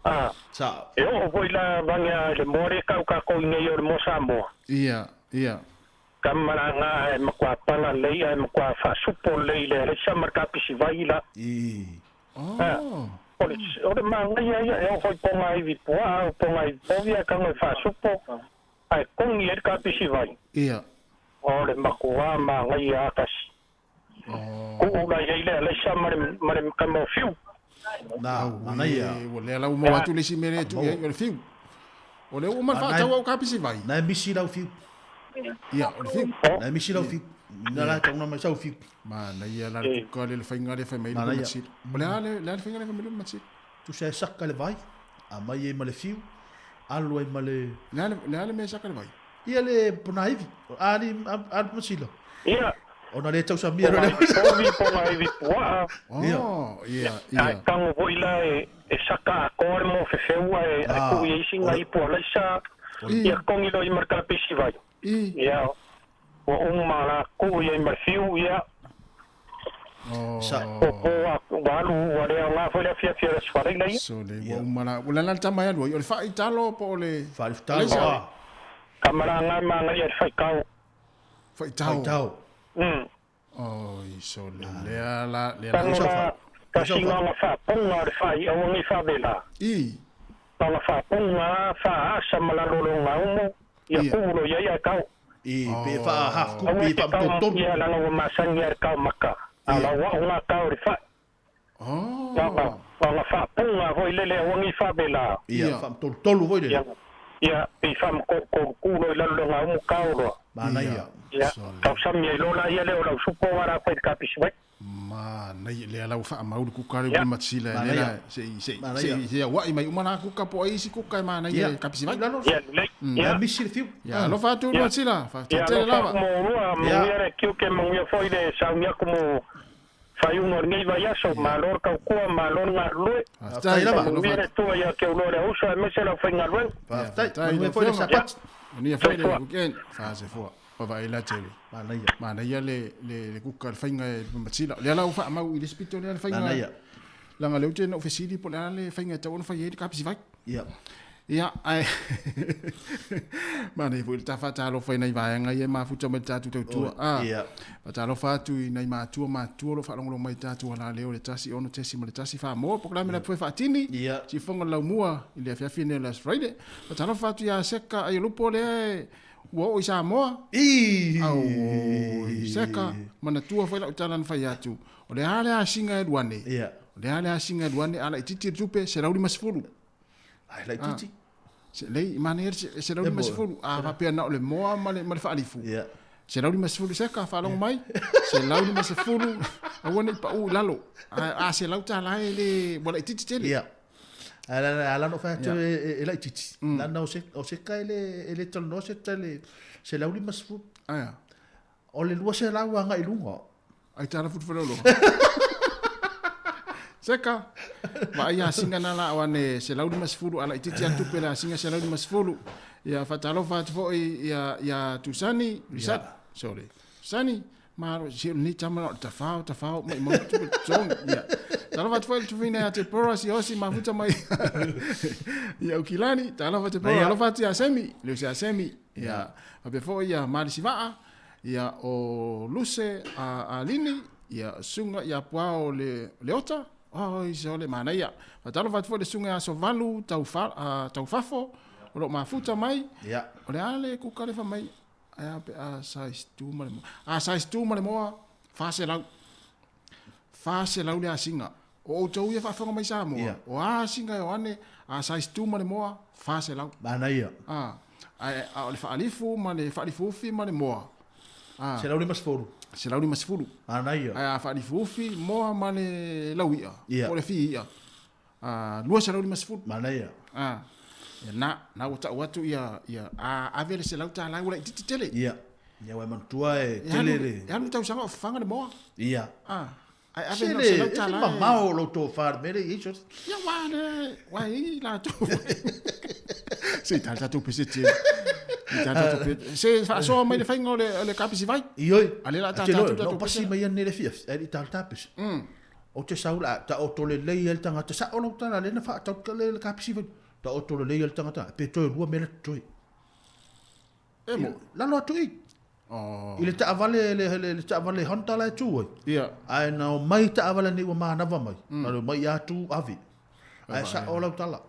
a, Sao. e oo foi la vage a i le moa lea e ka'u kākou i nei o le moa Samoa. Ia, ia. Kama la nga e makuā pala lelei ae makuā faasupo lelei i le alaisa ma le kapisi vai la. I. Oh. O le, o le magaia ia, e oo foi pogaivi puaa, o pogaivi povi ae kago e faasupo, ae kogi ai le kapisi vai. Ia. O le makuā magaia a kasi. Kuu la i ai le alaisa ma le, ma le kama o fiu. Na, manaia. Ua lea la ua maua atu le isi mea lea e tuu i ai, o le fiu. O lea ua uma le faatau au kapisi vai. Na e misi lau fiu. Ia, o le fiu. Na e misi lau fiu. Na la tauna mai sau fiu. Manaia la le kuka le le faiga lea e fai mai le Manaia. matsila. O le a le, le a le faiga lea e fai mai le matsila? Tusa e saka le vai, aumai ai ma le fiu, alu ai ma le... Le a le, le a le mea e saka le vai? Ia le ponaivi, ali, ali masila. Ia. Ona le tausamia loa le... Povi pogaivi puaa. Oh, ia, Ae ia. tago foi la e, e saka atoa le mofefeu ae ae Ah, tuu i ai isi ipu alaisa ia kogi loa i ma le kapisi vai. I. Ia, ua uma la kuu i ai ma le fiu ia. Oh. Sa. Po po ua ua alu ua le aoga foi le afiafi o le Aso Faraile ia. So le ua uma la, ua lala le tama e alu ai, o le faaitalo po o le... Faalifutalo. Alaisa. Ah, Kamalaga magaia i le faitao. Faitao. faitao. Oi, so le lea la, lea la. Tago la tasiga ona faapoga o le faaiauga i faavela. I. Ona faapoga faaasa ma lalologaumo ia Ia. kuu lo i ai ae kao. I, pe faa half Aua kupi, e te faa kao mtotonu. ia laga ua masani a le kao maka. A lau au ngā kao le fa'i. Oh. Ona faapoga foi lele auga i faavela. Ia, Ia. faa mtolutolu foi le. Ia, ia pe faamakoukou lo i lalologaumo kao loa. Manaia. Ia, So le- tausami ai lola ia lea o lau supo ngā rā fai le kapisi vai. Manaia, lea la ua faamau le kuka le Ia. ua matsila, lea Manaia. la, se i, se i, Manaia. se i, se i auai mai uma la kuka po o ai isi kuka e manaia Ia. le kapisi vai. Lalo. Ia, lelei. Na Ia. misi le fiu. Ia, alofa atu le Ia. matsila, Ia, faafetai alofa lava. mo lua, manuia le kiuke, manuia foi le sauniaku mo faiuga o lenei vaiaso. Malo le taukua, malo le galulue. Faafetai Faafetai lava. alofa Manuia le atu. Atua ia te uloa le auso aemaise lau faigaluega. Faafetai. Faafetai, Manuia lau foi le afioga. sapati. Manuia foi le Soifua. weekend. Faasefua. Vavaai la tele. Manaia. Manaia le, le, le kuka le faiga e matsila. Lea la ua faamau i le isi pito lea le faiga. Manaia. Leaga lea ou te na ou fesili po o le a le faiga e tatau ona fai ai le kapisi vai. Ia. Ia, ae manaia foi le ta faatalofa i nai vaega ia e mafuta mai le tatou tautua. Ah, Ia. faatalofa atu i nai matua matua o lo o faalogologo mai i tatou alaleo le 16.1 Samoa polokalame la foe faatini. Ia. Sifoga le laumua i le afiafi nei o le Aso Faraile. Faatalofa atu ia Seka Aiolupo lea e ua oo i Samoa. I. Auoi, Seka, manatua foi lau tala na fai atu. O le a le asiga e lua nei. Ia. O le a le asiga e lua nei, a laitiiti le tupe, 150. Ai, laitiiti. Se lei, manaia le 150. A faapea na o le moa ma le, ma le faalifu. Ia. 150 seka, faalogo mai. 150, aua nei pau i lalo. A, a $100 e le, ua laitiiti tele. Ia. Ala ala no fai atu e laitiiti. Lana o se o se ka e le e le talanoa se tale 150. Aia. O le 200 agai i luga. Ai tala futu faleolo. Seka. Vaai asiga na la o ane 150 ala itiiti atu tupe le asiga 150. Ia faatalofa atu foi ia ia Tusani, Risat. Sorry. Tusani, malo si ni tama o tafao tafao mai mau tupe tong. Ia. Talofa atu foi le tufina ia te pora si osi mafuta mai. Ia Ukilani, talofa te pora, Ia. alofa atu ia Semi, le usi ia Semi. Ia. Faapea foi ia Malisi Vaa, ia o Luse a, a Lini, ia suga ia Puao le, le Ota, oi se ole manaia. Faatalofa atu foi le suga ia Sovalu taufa, taufafo, o loo mafuta mai. Ia. O le a le kuka le fai mai, ai a pe a size 2 ma le moa. A size 2 ma le moa, 400. 400 le asiga. O outou ia faafofoga mai Samoa. Ia. O a asiga e o ane, a size 2 ma le moa, 400. Manaia. Ah, ae a o le faalifu ma le faalifuufi ma le moa. Ah, 150. 150. Manaia. Ae a faalifuufi, moa ma le lauia, Ia. po o le fiia. Ah, 250. Manaia. Ah, Ia na, na ua ta'u atu ia, ia, a ave le $100 ua laitiiti tele. Ia, ia ua e manatua e tele le. E alu le tausaga o fafaga le moa. Ia. A, ae ave na o le $100. Se mamao o lou tofa i le mea lea e i ai sole. Ia, aua o lea, aua e i ai latou. Se i tala tatou pese tele. I tala tatou pese. Se faasoa mai le faiga o le, o le kapisi vai. Ioe. A lea la tata atu tatou pese. Pasi mai nei le fiafi, ai le tala tapese. O te sau la, ta o tole lei el tangata, sa o lau tala le na whaatau ka le kapisi vai. Ta o tole lei el tangata, pe toe lua mele toe. E mo. Lalo atu i. Oh. I le taavale le le le taavale Honda la e tu ai. Ia. Ae na o mai taavale nei ua manava mai. Na o mai atu ave. Ae sa o lau tala.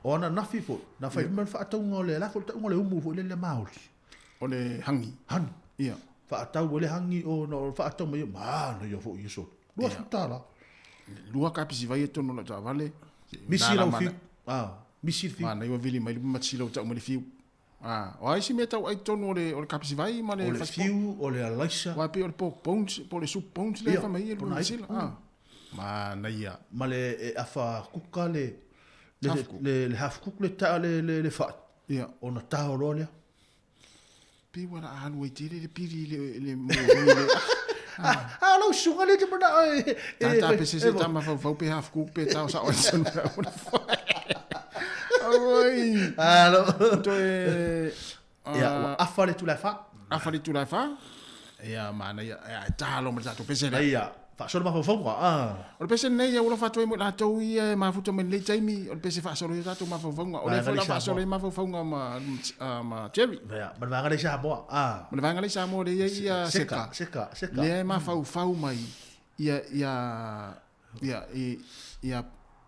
O ana nafi foi, na fai mai whaatauga o le la foi tauga o le umu foi le le maoli. O le hangi. Hangi. Ia. Whaatau o le hangi o na o whaatau mai ma na ia foi iso. Lua tala. Lua kapisi vai e tonu lau taavale. Misi lau fiu. Ah, misi fiu. Ma na iwa vili mai le matsila o tau mai le fiu. Ah, o ai si mea tau ai tonu o le o le kapisi vai ma le O le fiu, o le alaisa. Wa pe o le pork bones, po le soup bones le fa mai e le matsila. Ah. Ma na ia. Ma le e afa kuka le le le, le half cook le ta le le le fa. Ia. Ona taho loa lea. Pe ua la alu ai tele le pili le le mo le. Ah, lau suga le te mana e. Ta ta pe se se ta mafaufau pe half cook pe tao sa o sonu na Oi. Alo. Toe Ia, ua afa le tulae fa. Afa le tulae fa. Ia mana ia e talo ma le tatou pese lea. Ia, faasolo mafaufauga. Ah. O le pese lenei ia ua lofa atu ai mo i latou ia e mafuta mai lenei taimi, o le pese faasolo ai o tatou mafaufauga. O lea foi la faasolo ai mafaufauga ma ma Jerry. Ia, ma le vaega lea i Samoa. Ah. Ma le vaega lea i Samoa lea e i ai ia Seka. Seka, Seka. Lea e mafaufau mai ia ia ia ia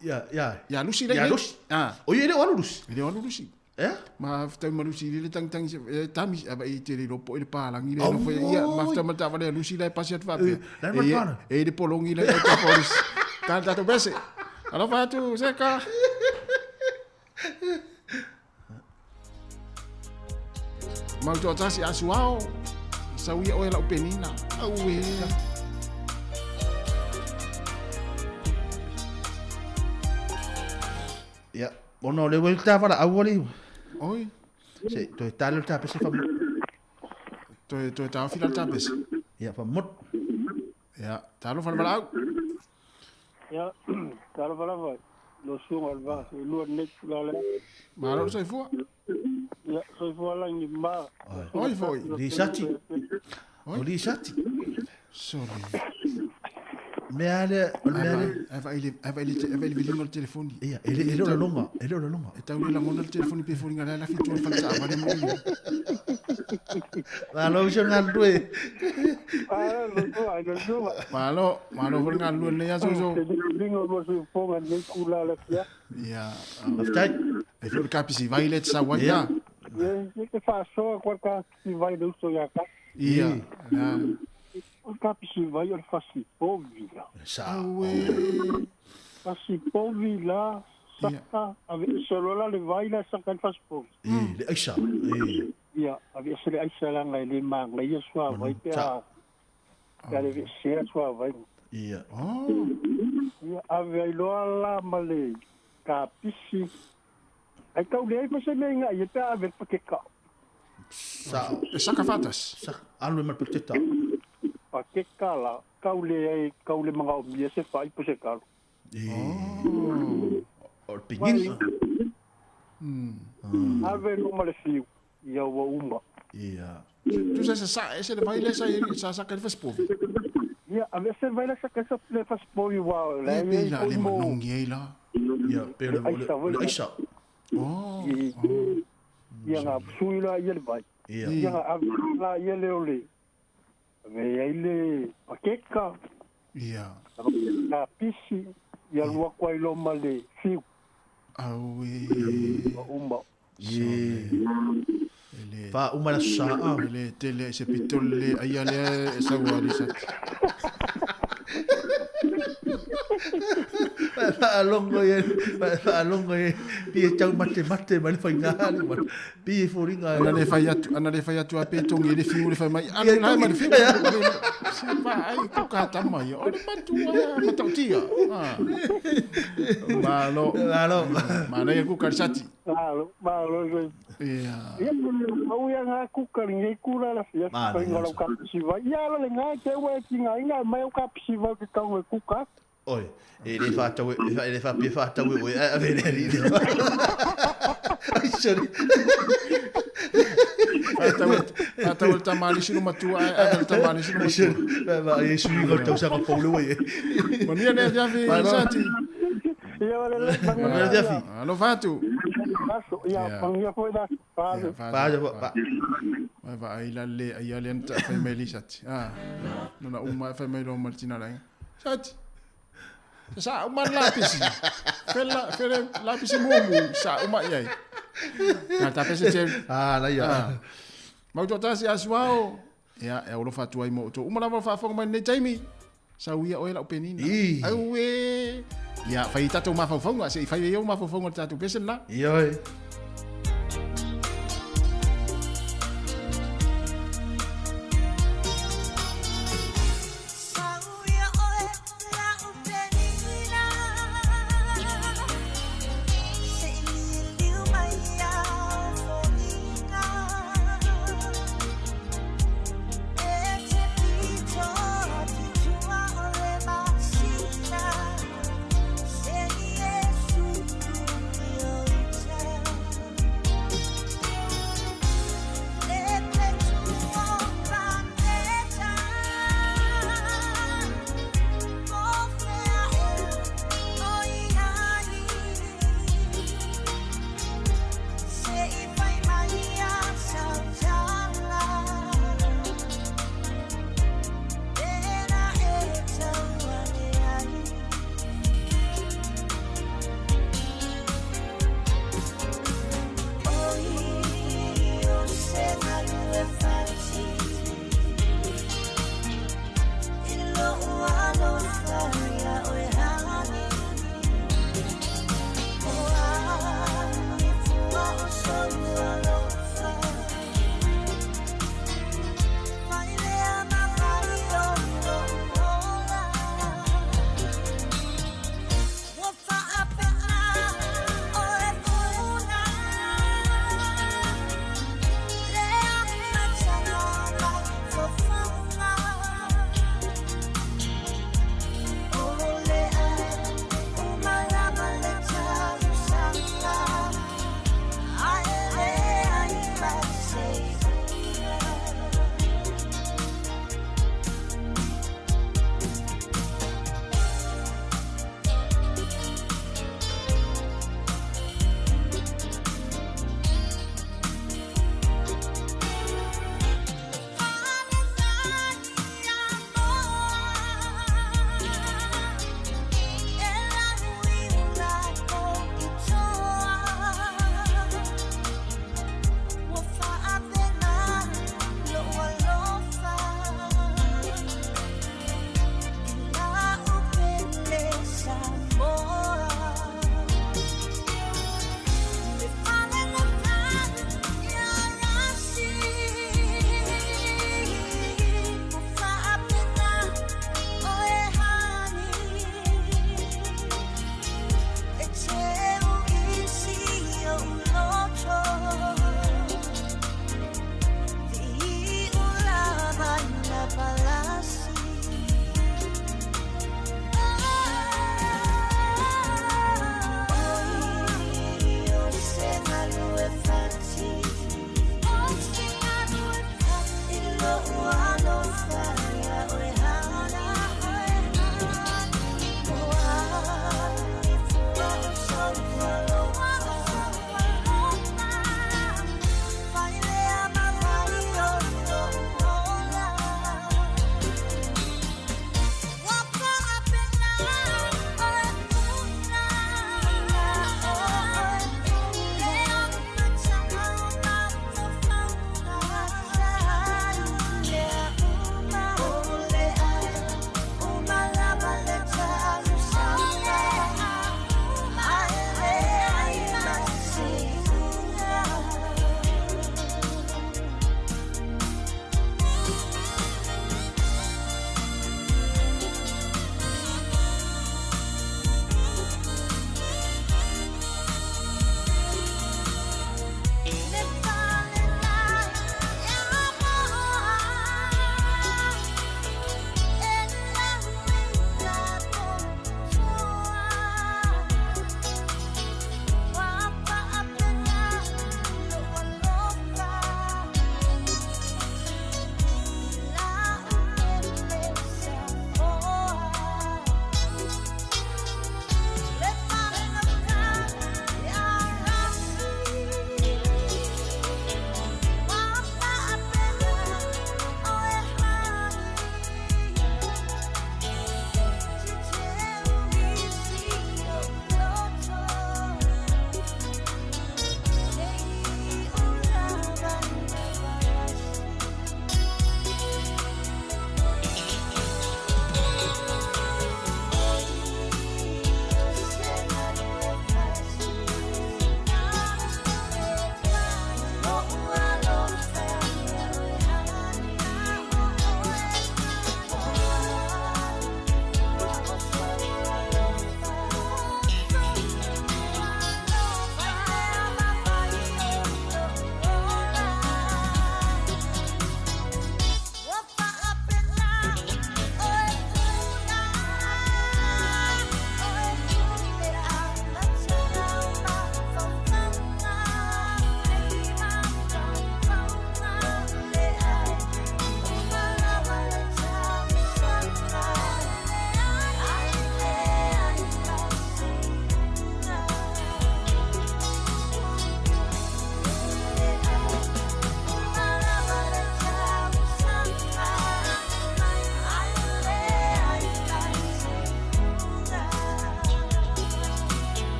ia ia ia Lusi lea. Ia Lusi. Ah. O ia e le o alu Lusi. E le o alu Lusi. Eh? Mafuta ma Lusi le tangtangi e tami a e te le po i le palangi le no foi ia mafuta ma taavale a Lusi la e pasi atu faapea. E le polongi le e tapo Lusi. Ta tatou pese. Alofa atu Seka. Mau toatasi a suao. Sau ia oe lau penina. Auē. Ia, ona o le ua i le tavala aua le iwa. Oi. Se, toe tale le tapese fa Toe, toe taofi la le tapese. Ia, fa mot. Ia, talofa le valaau. Ia, talofa lava. Lo suga o le va, se lua nei tula le. Malo le soifua. Ia, soifua lagi ma. Oi foi. Lisati. O Lisati. Sorry. Mea lea, o le mea lea. Ai vaai le, ai vaai le, ai vaai le viliga o le telefoni. Ia, e le, e le o le longa, e le o le longa. E tau le lagona le telefoni pe foliga la e lafi i tua o le fale taavale mo ia. Malo uso galulue. Malo, malo foi le galulue lenei aso uso. Ia. Faafetai. E foi o le kapisi vai lea e te sau ai la. Ia. Sa. Auē. E, le aisa. E. Ia, aveese le aisa leaga e le manaia suavai pe a pe a le aveesea suavai. Ia. Oh. Ia, ave ai loa la ma le kapisi. Ai tau leai ma se mea i gaia pe a ave le pakeka. Sa. E saka faatasi. Sa, alu e ma le paketa. Pakeka la, tau leai, tau le magaomia se fai po se kalo. E. O le pigina. Ave loa ma le fiu, ia ua uma. Ia. Tusa e sasaa ese le vai lea sa i sa saka i le fasipovi. Ia, aveese le vai lea sa saka i le fasipovi aua o la Ia e pei i ai la foi le mo manogi ai la. Ia, pe o le, o le, o le aisa. Oh. Ia na sui la ia le vai. Ia. Ia na ave la ia le o le. Ave ai le pakeka. Ia. Na pisi. Ia lua kwa i ma le fiu. Auē. Ua uma. Ie. Fa uma le aso sa. E le tele se pitole le aia lea e sau a Lisati. Faalogo ia, faalogo ia, pi e tau mate mate mai le faiga le ma. Pi e foliga. Ana le fai atu, ana le fai atu a pe tongi le fiu le fai mai. Ana la mai le fiu. Se va ai ko ka tama ia. O le matua matautia. Ah. Malo. Malo. Mana ia ku karisati. Malo, malo. Ia. Ia, au ia ngā kuka ni ngei kura la fia. Mana, Fai ngā lau kapisiva. Ia ala le ngā te ua e ki ngā inga mai au kapisiva ke kau e kuka. Oi, e le whātau, e le whāpia whātau e oe, a vele ari le. Ai, sorry. Whātau e tamani sino matua, ai ave le tamani sino matua. Ba, ba, e sui ngau tau sanga paule oe. Manuia le afiafi, Malo. Sati. Ia wale le. Manuia le afiafi. Alo fatu. Aso, ia, Ia. pangia foi da. Fale. Fale, fa. Vai vai ai la le ai ale anta fai mai li sati. Ah. Nona uma fai mai lo martina la. Sati. Sa uma lapisi. Fela fele lapisi mumu sa uma iai. Na ta pese te. Ah, la ia. Mau to tasi asuao. Ia e olo fatu ai mo to. Uma lava fa fonga mai nei taimi. Sa uia oe lau penina. Ii. Au e. Ia fai tatou mafaufaunga se i fai e mafaufauga le tatou pese la. Ioi. Sauia oe lau penina Se liliu mai au foliga E te pito atu tua o le masina Se Iesu i o ita.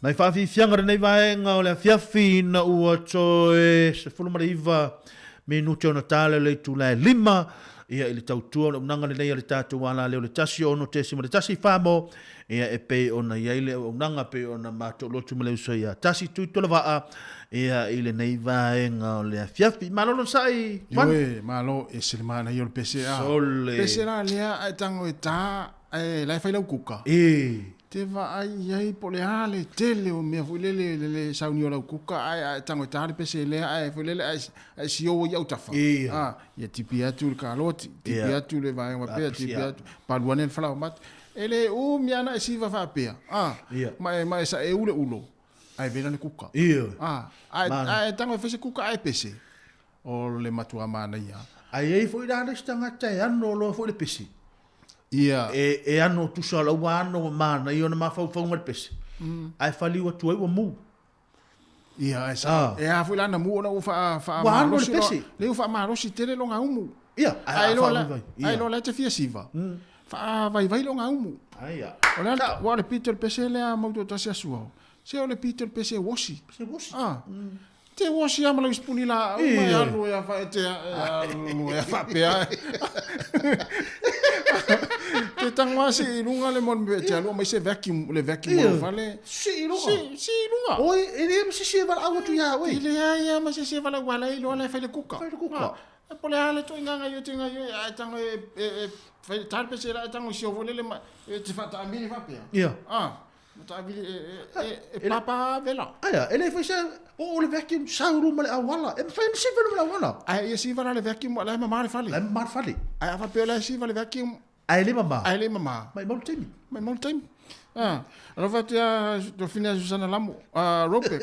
Nai faafiafiaga o lenei vaega o le afiafi ina ua toe 19 minute ona tala le itula e 5 ia i le tautua o le auaunaga lenei a le tatou alaleo le 16.1 Famo ia e pei ona i ai le auaunaga pei ona matou lotu ma le uso ia Tasi Tuitolovaa ia i lenei vaega o le afiafi. Malo le onosai Juan. Ioe, malo, e ese le manaia o le pese a. Sole. Pese la lea ae tago e ta ae la e fai lau kuka. E. Te vaai i ai po o le a le tele o mea foi lele le le sauni o lau kuka ae ae tago e ta le pese lea ae foi lele ae ae sio ai i autafa. Ia. A, ia tipi atu le kaloti, tipi Ia. atu le vaega faapea, Lapisi tipi a. atu, palu ane le falaoamata. E le umi lava ona e siva faapea, a, Ia. ma e ma e saeu le ulo, ae vela le kuka. Ia. A, ae Mana. ae tago e fai se kuka ae pese. O le matua manaia. Ae i ai foi la le isi tagata e ano loa foi le pese. Ia. E, e ano tusa o la ua ano ua manaia ona mafaufauga le pese. Ae faliu atu ai ua mu. Ia, ae sa, Ah. e a foi la na mu ona ua faa, faa Ua ano le malosi pese. Le ua faamalosi tele lo gaumu. Ia, ae Ae a loa la, faavaivai. ae Ia. loa la e te fia siva. Faavaivai lo gaumu. Ai ia. O le a, ua o le pito le pese lea mau toatasi asu ao. Se o le pito le pese e wosi. Pese wosi. Ah. Te wosi lava ma lau sipuni laau ma e alu e afa e te alu e faapea. Te tango lava sii i luga le mo le te alu mai se vacuum, le vacuum o lou fale. Sii i luga. Sii, sii i luga. Oi, e leai ma se isi e valaau atu ia oe. E leai lava ma se isi e valaau ala i loa la e fai le kuka. Fai le kuka. Ah, po o le a le ituaiga gaoioi te gaoioi ae tango e e e fai ta le pese la e tango i si ovo lele ma e te faataamili faapea. Ia. Ah, Matavili e, e, e, e papa vela. Aia, e le fai se o o le vacuum sau ruma le auala. E mawhai na siva ruma le auala. Ae ia siva la le vacuum la e mamā le fale. La e mamā le fale. Ae a faapea la e siva le vacuum. Ae le mamā. Ae le mamā. Mai mau le taimi. Mai mau le taimi. Ah, alofa atu ia Tofine a Susana Lamo, a Rope.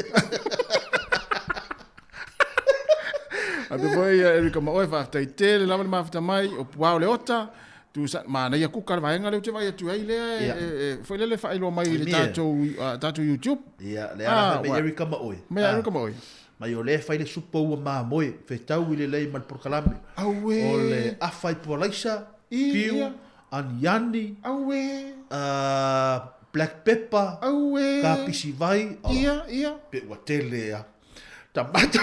A te foi ia Erika Maoe, faafetai tele lava le mafuta mai, o Puao le ota, Tu sa, manaia kuka le vaega lea ou te vaai atu ai lea e, Ia. e, e, foi lele faailoa mai i le Mie. tatou, ah, tatou YouTube. Ia, le Ah, ala fai mai ua. Erika ma oe. Mai Ah. Erika ma oe. Mai o lea fai le supo ua mamoe, fetau i le lei ma le polokalame. Auē. O le afa i pualaisa, I, fiu, ia. aniani, Auē. ah, black pepper, Auē. kapisi vai, oh, Ia, ia. pe ua tele a. Tamato.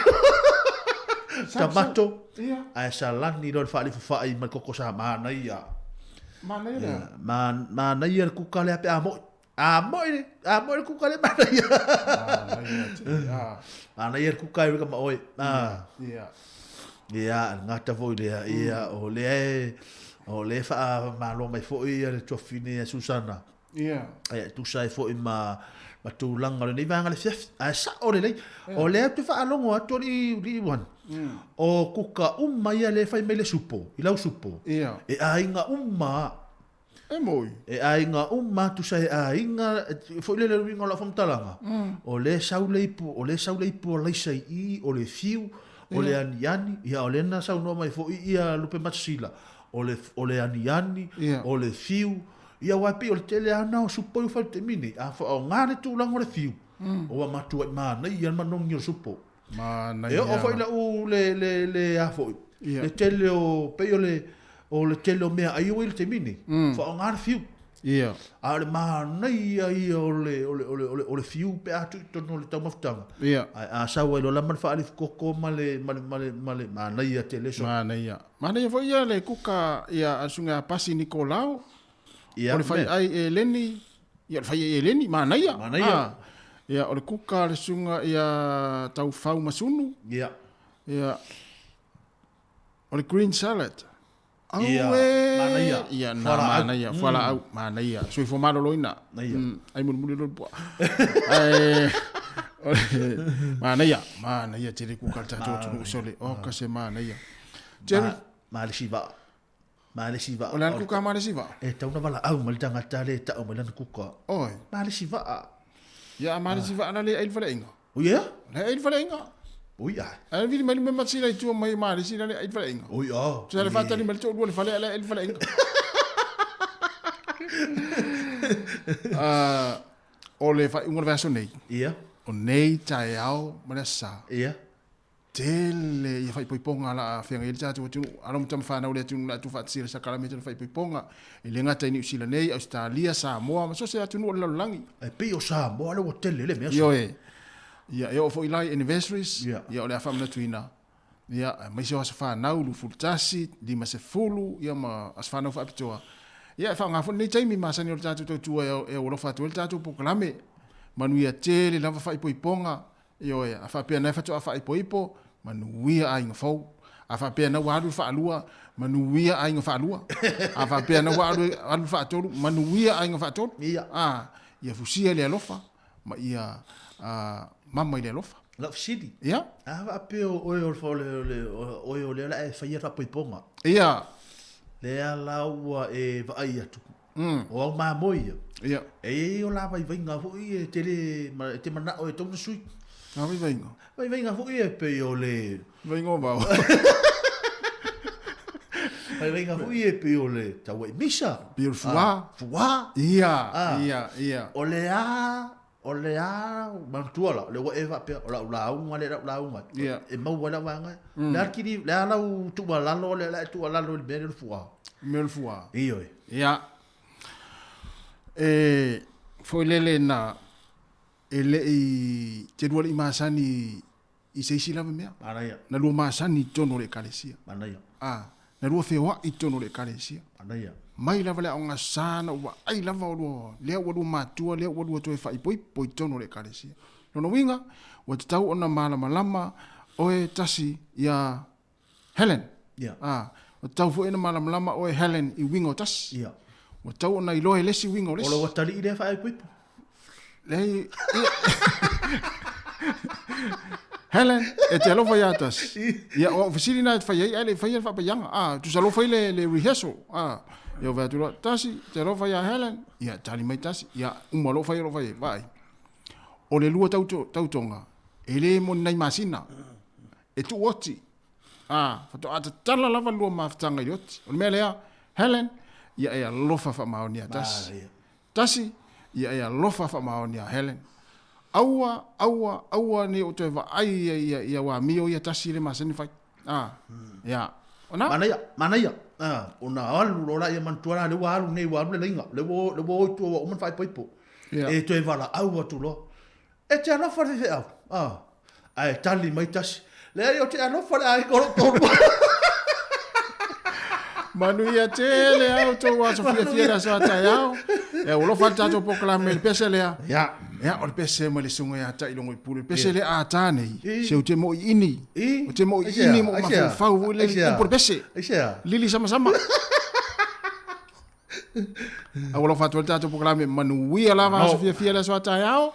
Tamato. Ia. Ae salani loa le faalifofai ma le koko sa manaia. Manaia lea. Manaia le kuka lea pe a mo'i. A mo'i le, a mo'i le kuka lea manaia. Manaia tele. Ah. Manaia le kuka e rika ma oe. Ah. Ia. Ia, le gata foi lea. Ia, o lea e, o lea e faamalo mai foi ia le tuafine ia Susana. Ia. E tusa ai foi ma ma tulaga o lenei vaega le fiafi. Ae sao lelei. O lea ou te faalogo atu alii alii Wan. O kuka uma ia lea e fai mai le supo, i lau supo. Ia. E aiga uma. E moi. E aiga uma tusa e aiga foi lele le uiga o lau faamatalaga. O lea sau le ipu, o lea sau le ipu o laisa i i, o le fiu, o le aniani, ia o lea na saunoa mai foi ia Lupe Matasila. O le o le aniani, Ia. o le fiu, ia aua e pei o le tele lava na o supo i ua fai i le taimi nei, a faaaoga le tulaga o le fiu, ua matuai manaia le manogi o le supo. Manaia. E oo foi lau le, le, le a foi, Ia. le tele o, pei o le, o le tele o mea ai ua i le taimi nei, faaaoga le fiu. Ia. A o le manaia ia o le, o le, o le, o le, o le fiu pe a tuu i totonu o le taumafataga. Ia. Ae a sau ai loa la ma le faalifukoko ma le, ma le, ma le, ma le manaia tele so. Manaia. Manaia foi ia le kuka ia a susuga ia Pasi Nikolao. Ia, O le fai me. ai e Eleni. Ia o le fai ai e Eleni, manaia. Manaia. Ah. Ia o le kuka a le susuga ia Taufau Masunu. Ia. Ia. O le green salad. Ia, Auē. manaia. Ia, na Fualaau. manaia, fualaau, manaia. Soifua maloloina. Ia. Ai mulimuli loa le puaa. Ae, o le, manaia, manaia tele kuka a le tatou atunuu sole. Oka se manaia. Jerry, Ma, ma le isi vaa. Ma le isi vaa. o le a le kuka ma le isi vaa? E tau na valaau ma le tagata lea e tau mai lana kuka. Oi. Ma le isi vaa. Ia, a ma le isi vaa na le ai le faleaiga. O ia? Le ai le faleaiga. O ia. Ae vili mai le mea matasila i tua mai ma le isi la le ai le faleaiga. O ia. Tusa le faatali mai le toalua le fale, le ai le faleaiga. Ah, o le faaiuga o le vaiaso nei. Ia. O nei taeao ma le aso Sa. Ia. Tele ia faaipoipoga la a feagai ai le tatou atunuu. Alo ma tama fanau le atunuu la tu faatasi le sakalameta le faaipoipoga. E le gata i Niu Sila nei, Ausetalia, Samoa ma so o se atunuu o le lalolagi. E pei o Samoa lea ua tele le mea. Ioe. Ia e oo foi la i anniversaries, ia o le a faamanatuina ia aemaise o aso fanau 21, 50 ia ma aso fanau faapitoa. Ia e faaaoga foi lenei taimi masani o le tatou tautua e alofa atu ai le tatou polokalame. Manuia tele lava faaipoipoga. Ioe, a faapea na e faatoa faaipoipo, manuia aiga fou. A faapea na ua alu le faalua, manuia aiga faalua. A faapea na ua alu, alu le faatolu, manuia aiga faatolu. Ia. A, ia fusia le alofa, ma ia a, mama i le alofa. Lau fesili. Ia. A faapea o oe o le, oe o lea la e faia le faaipoipoga. Ia. Lea la ua e vaai atu. O au mamoe ia. Ia. E i ai o la vaivaiga foi e tele, e te manao e tatau ona sui. A vaivaiga? Vaivaiga foi e pei o le... Vaiga o vao. Vaivaiga foi e pei o le tauai misa. Pei o le fuā. Fuā. Ia, ia, ia. O le a, o le a, manatua la, le ua e faapea, o lau lauga lea, lau lauga. Ia. E maua ai lau vaega. Le a le kili, le a lau tuualalo lea, la e tuualalo i le mea lea o le fuā. Mea o le fuā. Ioe. Ia. E, foi lele na, e le i, te lua le i masani i se isi lava mea. Manaia. Na lua masani i totonu o le ekalesia. Manaia. A, na lua feoai i totonu o le ekalesia. Manaia. Mai lava le aoga sa na ua ai lava o lua, lea ua lua matua, lea ua lua toe faaipoipo i totonu o le ekalesia. Lona uiga, ua tatau ona malamalama oe tasi ia Helen. Ia. A, ua tatau foi ona malamalama oe Helen i uiga o tasi. Ia. Ua tatau ona iloa e le isi uiga o le isi. O lou atalii lea e faaipoipo. Leai, ia. Helen, e te alofa ia tasi. Ia, o au fesili na e te fai ai, ae le i faia le faapaiaga. A, tusa loa fai le, le rehearsal. A, ia ou fai atu loa, tasi, te alofa ia Helen. Ia, tali mai tasi. Ia, uma loa fai o lou fai ai, vaai. O le lua tautoga, e le mo ni nai masina. E tuu oti. A, faatoa tatala lava le lua mafutaga i le oti. O le mea lea, Helen, ia e alofa faamaoni ia tasi. Tasi, ia e alofa faamaoni ia Helen. Aua, aua, aua ne i ou toe vaai ia, ia, ia ua amio ia tasi le masani fai. A, ia, ona? Manaia, manaia. A, ona alu loa la ia manatua la, lea ua alu nei, ua alu le laina, lea ua, lea ua o i tua ua uma ona faaipoipo. Ia. E toe valaau atu loa. E te alofa le faifeau, a, ae tali mai tasi, Leai, ou te alofa le aiga o lou toalua. Manuia tele a outou aso fiafia le aso a taeao. E ua alofa le tatou polokalame i le pese lea. Ia. Ia, o le pese mai le susuga ia Ta'ilogoipule. Le pese lea a ta nei, se ou te mo'i ini. Ou te mo'i ini ma ou mafaufau foi lele i upu o le pese. Aisea? Lili samasama. A ua alofa atu ai le tatou polokalame. Manuia lava aso fiafia le aso a taeao.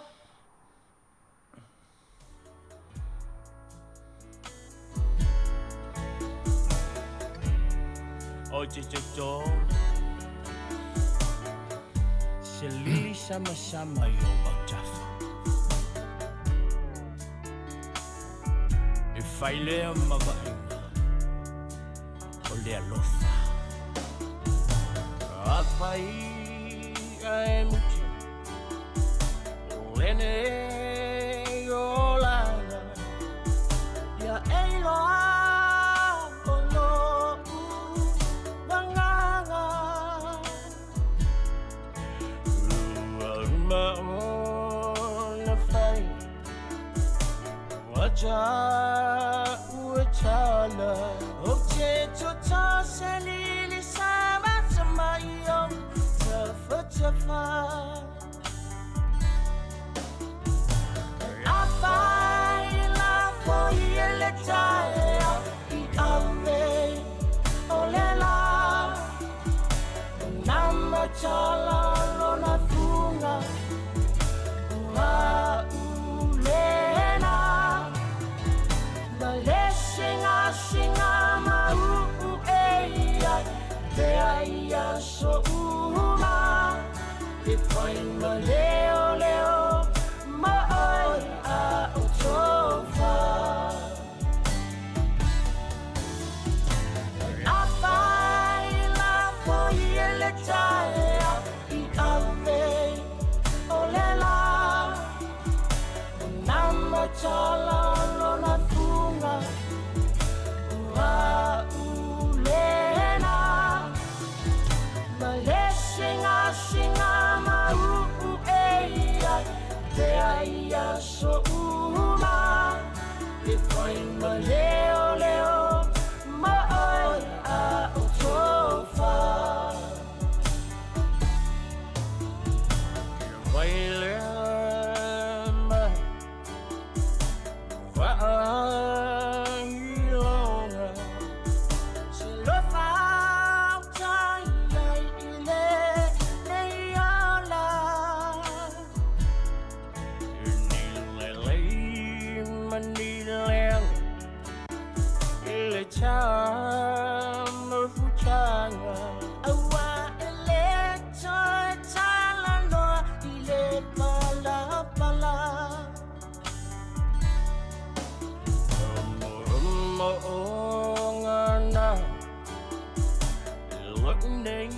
O te toto Se lili sama sama i o autafa E fai lea ma vaaiga O le alofa Afai ae muta Lenei olaga Ia e iloa o lo'u agaga Ua uma ona fai Ua ua tala Ou te toto se lili sama i ou tafatafa E whai ma leo leo ma oi a o tofa. La whai la foi e le taea i ave o le la. Nama tala lona funga. Nei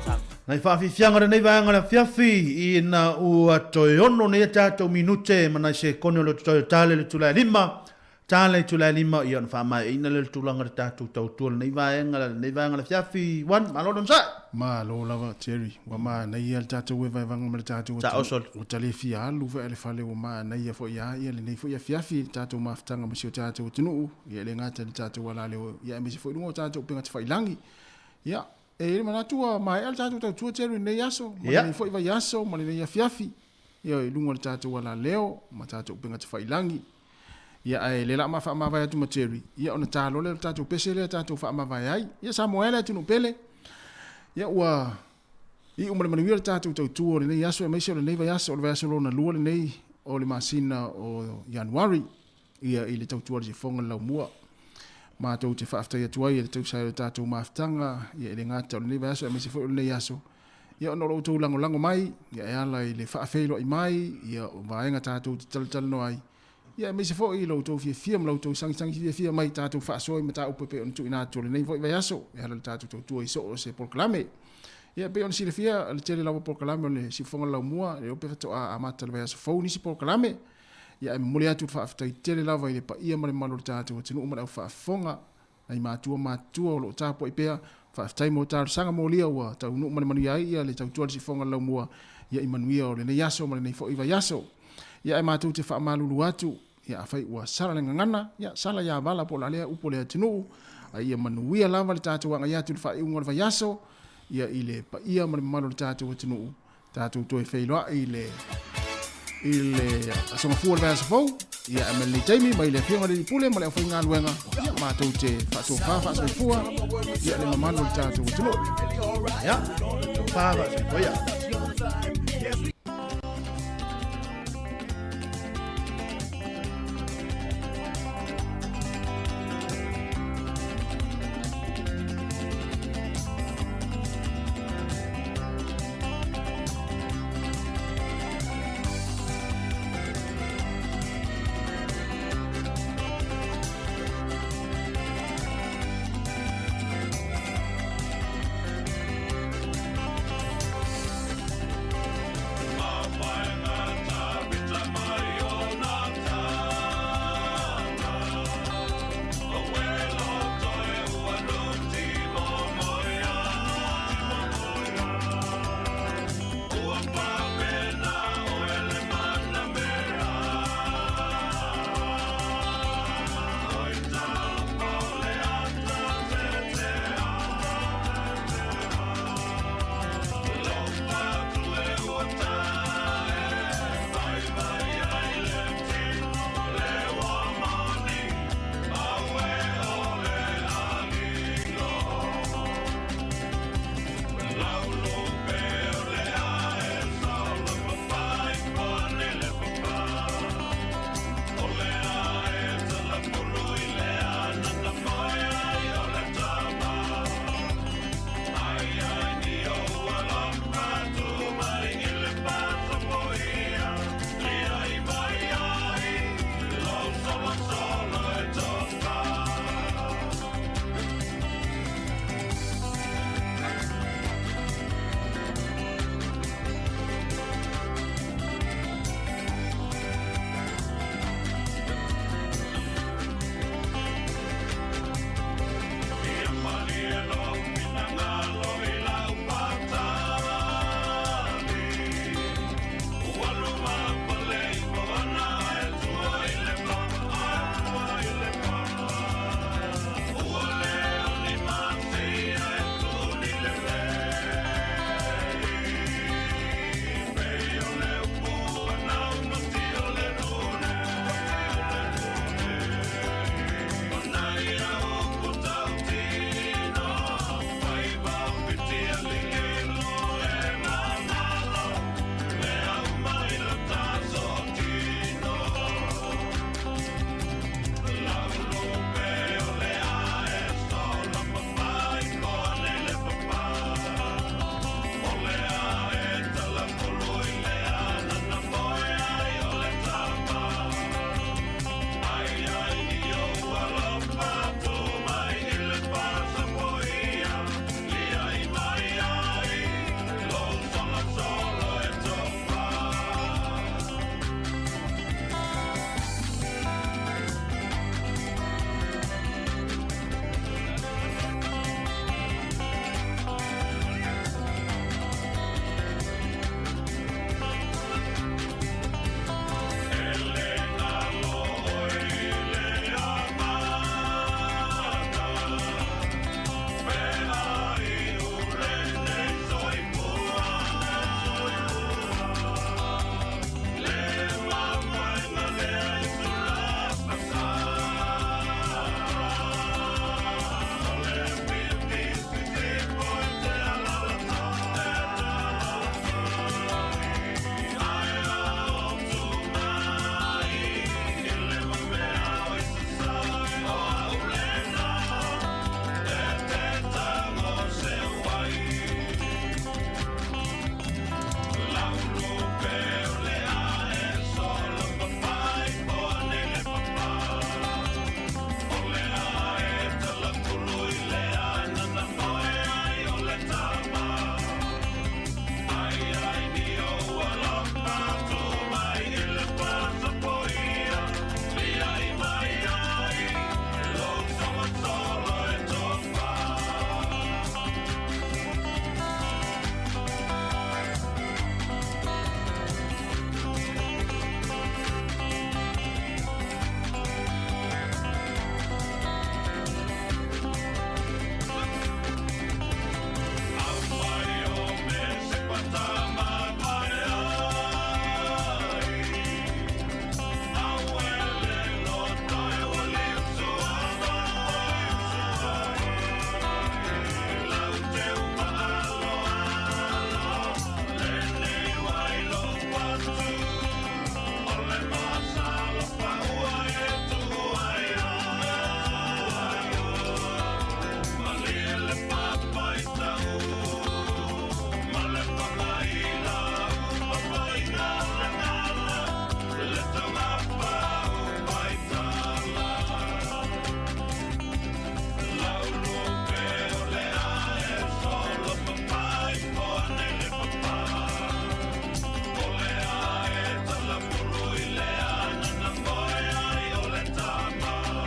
tagata. Nai faafiafiaga o lenei vaega o le afiafi ina ua toe ono nei a tatou minute ma nai sekone o lo o totoe o tale i le itula e lima, tale i le itula e lima, ia ona faamaeaina lea o le tulaga o le tatou tautua i lenei vaega, lenei vaega o le afiafi. One, malo le onosai! Malo lava Jerry, ua manaia le tatou evaevaga ma le tatou atunuu, ua ta le fia alu foi a le fale ua manaia foi a ia lenei foi afiafi i le tatou mafutaga ma si o tatou atunuu, ia e le gata i le tatou alaleo ia aemaise foi i luga o tatou upega tafailagi. Ia, e i ai le manatu ua maea le tatou tautua Jerry i lenei aso, ma lenei foi vaiaso ma lenei afiafi, ia i luga o le tatou alaleo ma tatou upega tafailagi. Ia ae lea la a faamavae atu ma Jerry, ia ona ta loa lea o le tatou pese lea tatou faamavae ai. Ia Samoa e le atunuu pele. Ia ua iu ma le manuia le tatou tautua o lenei aso aemaise o lenei vaiaso, o le vaiaso lona lua lenei o le masina o Ianuari, ia i le tautua a le sifofoga le laumua. Matou te faafetai atu ai e le tausa ai o le tatou mafutaga, ia e le gata o lenei vaiaso aemaise foi o lenei aso, ia ona o lo outou lagolago mai, ia e ala i le faafeiloai mai, ia o vaega tatou te talatalanoa ai, ia aemaise foi i lo outou fiafia ma lo outou sagisagi fiafia mai tatou faasoa i mataupu e pei ona tuuina atu o lenei foi vaiaso e ala i le tatou tautua i so o se polokalame. Ia e pei ona silafia, o le tele lava o polokalame o le siufofoga o le laumua, e le o pe faatoa amata i le vaiaso fou nisi polokalame. Ia ae momoli atu le faafetai tele lava i le paia ma le mamalu o le tatou atunuu ma le aufaafofoga, nai matua matutua o lo o tapuai pea, faafetai mo talosaga molia ua taunuu ma le manuia ai ia le tautua a le siufofoga o le laumua ia i manuia o lenei aso ma lenei foi vaiaso. Ia ae matou te faamalulu atu, ia afai ua sala le gagana, ia sala ia vala po o le a lea upu a le atunuu, a ia manuia lava le tatou agai atu i le faaiuga o le vaiaso, ia i le paia ma le mamalu o le tatou atunuu, tatou toe feiloai i le i le aso gafua o le vaiaso fou, ia ae mai lenei taimi mai le Afioga i le Alii Pule ma le aufaigaluega, ia matou te faatofa faasoifua ia le mamalu o le tatou atunuu. Ia, tofa faasoifua ia.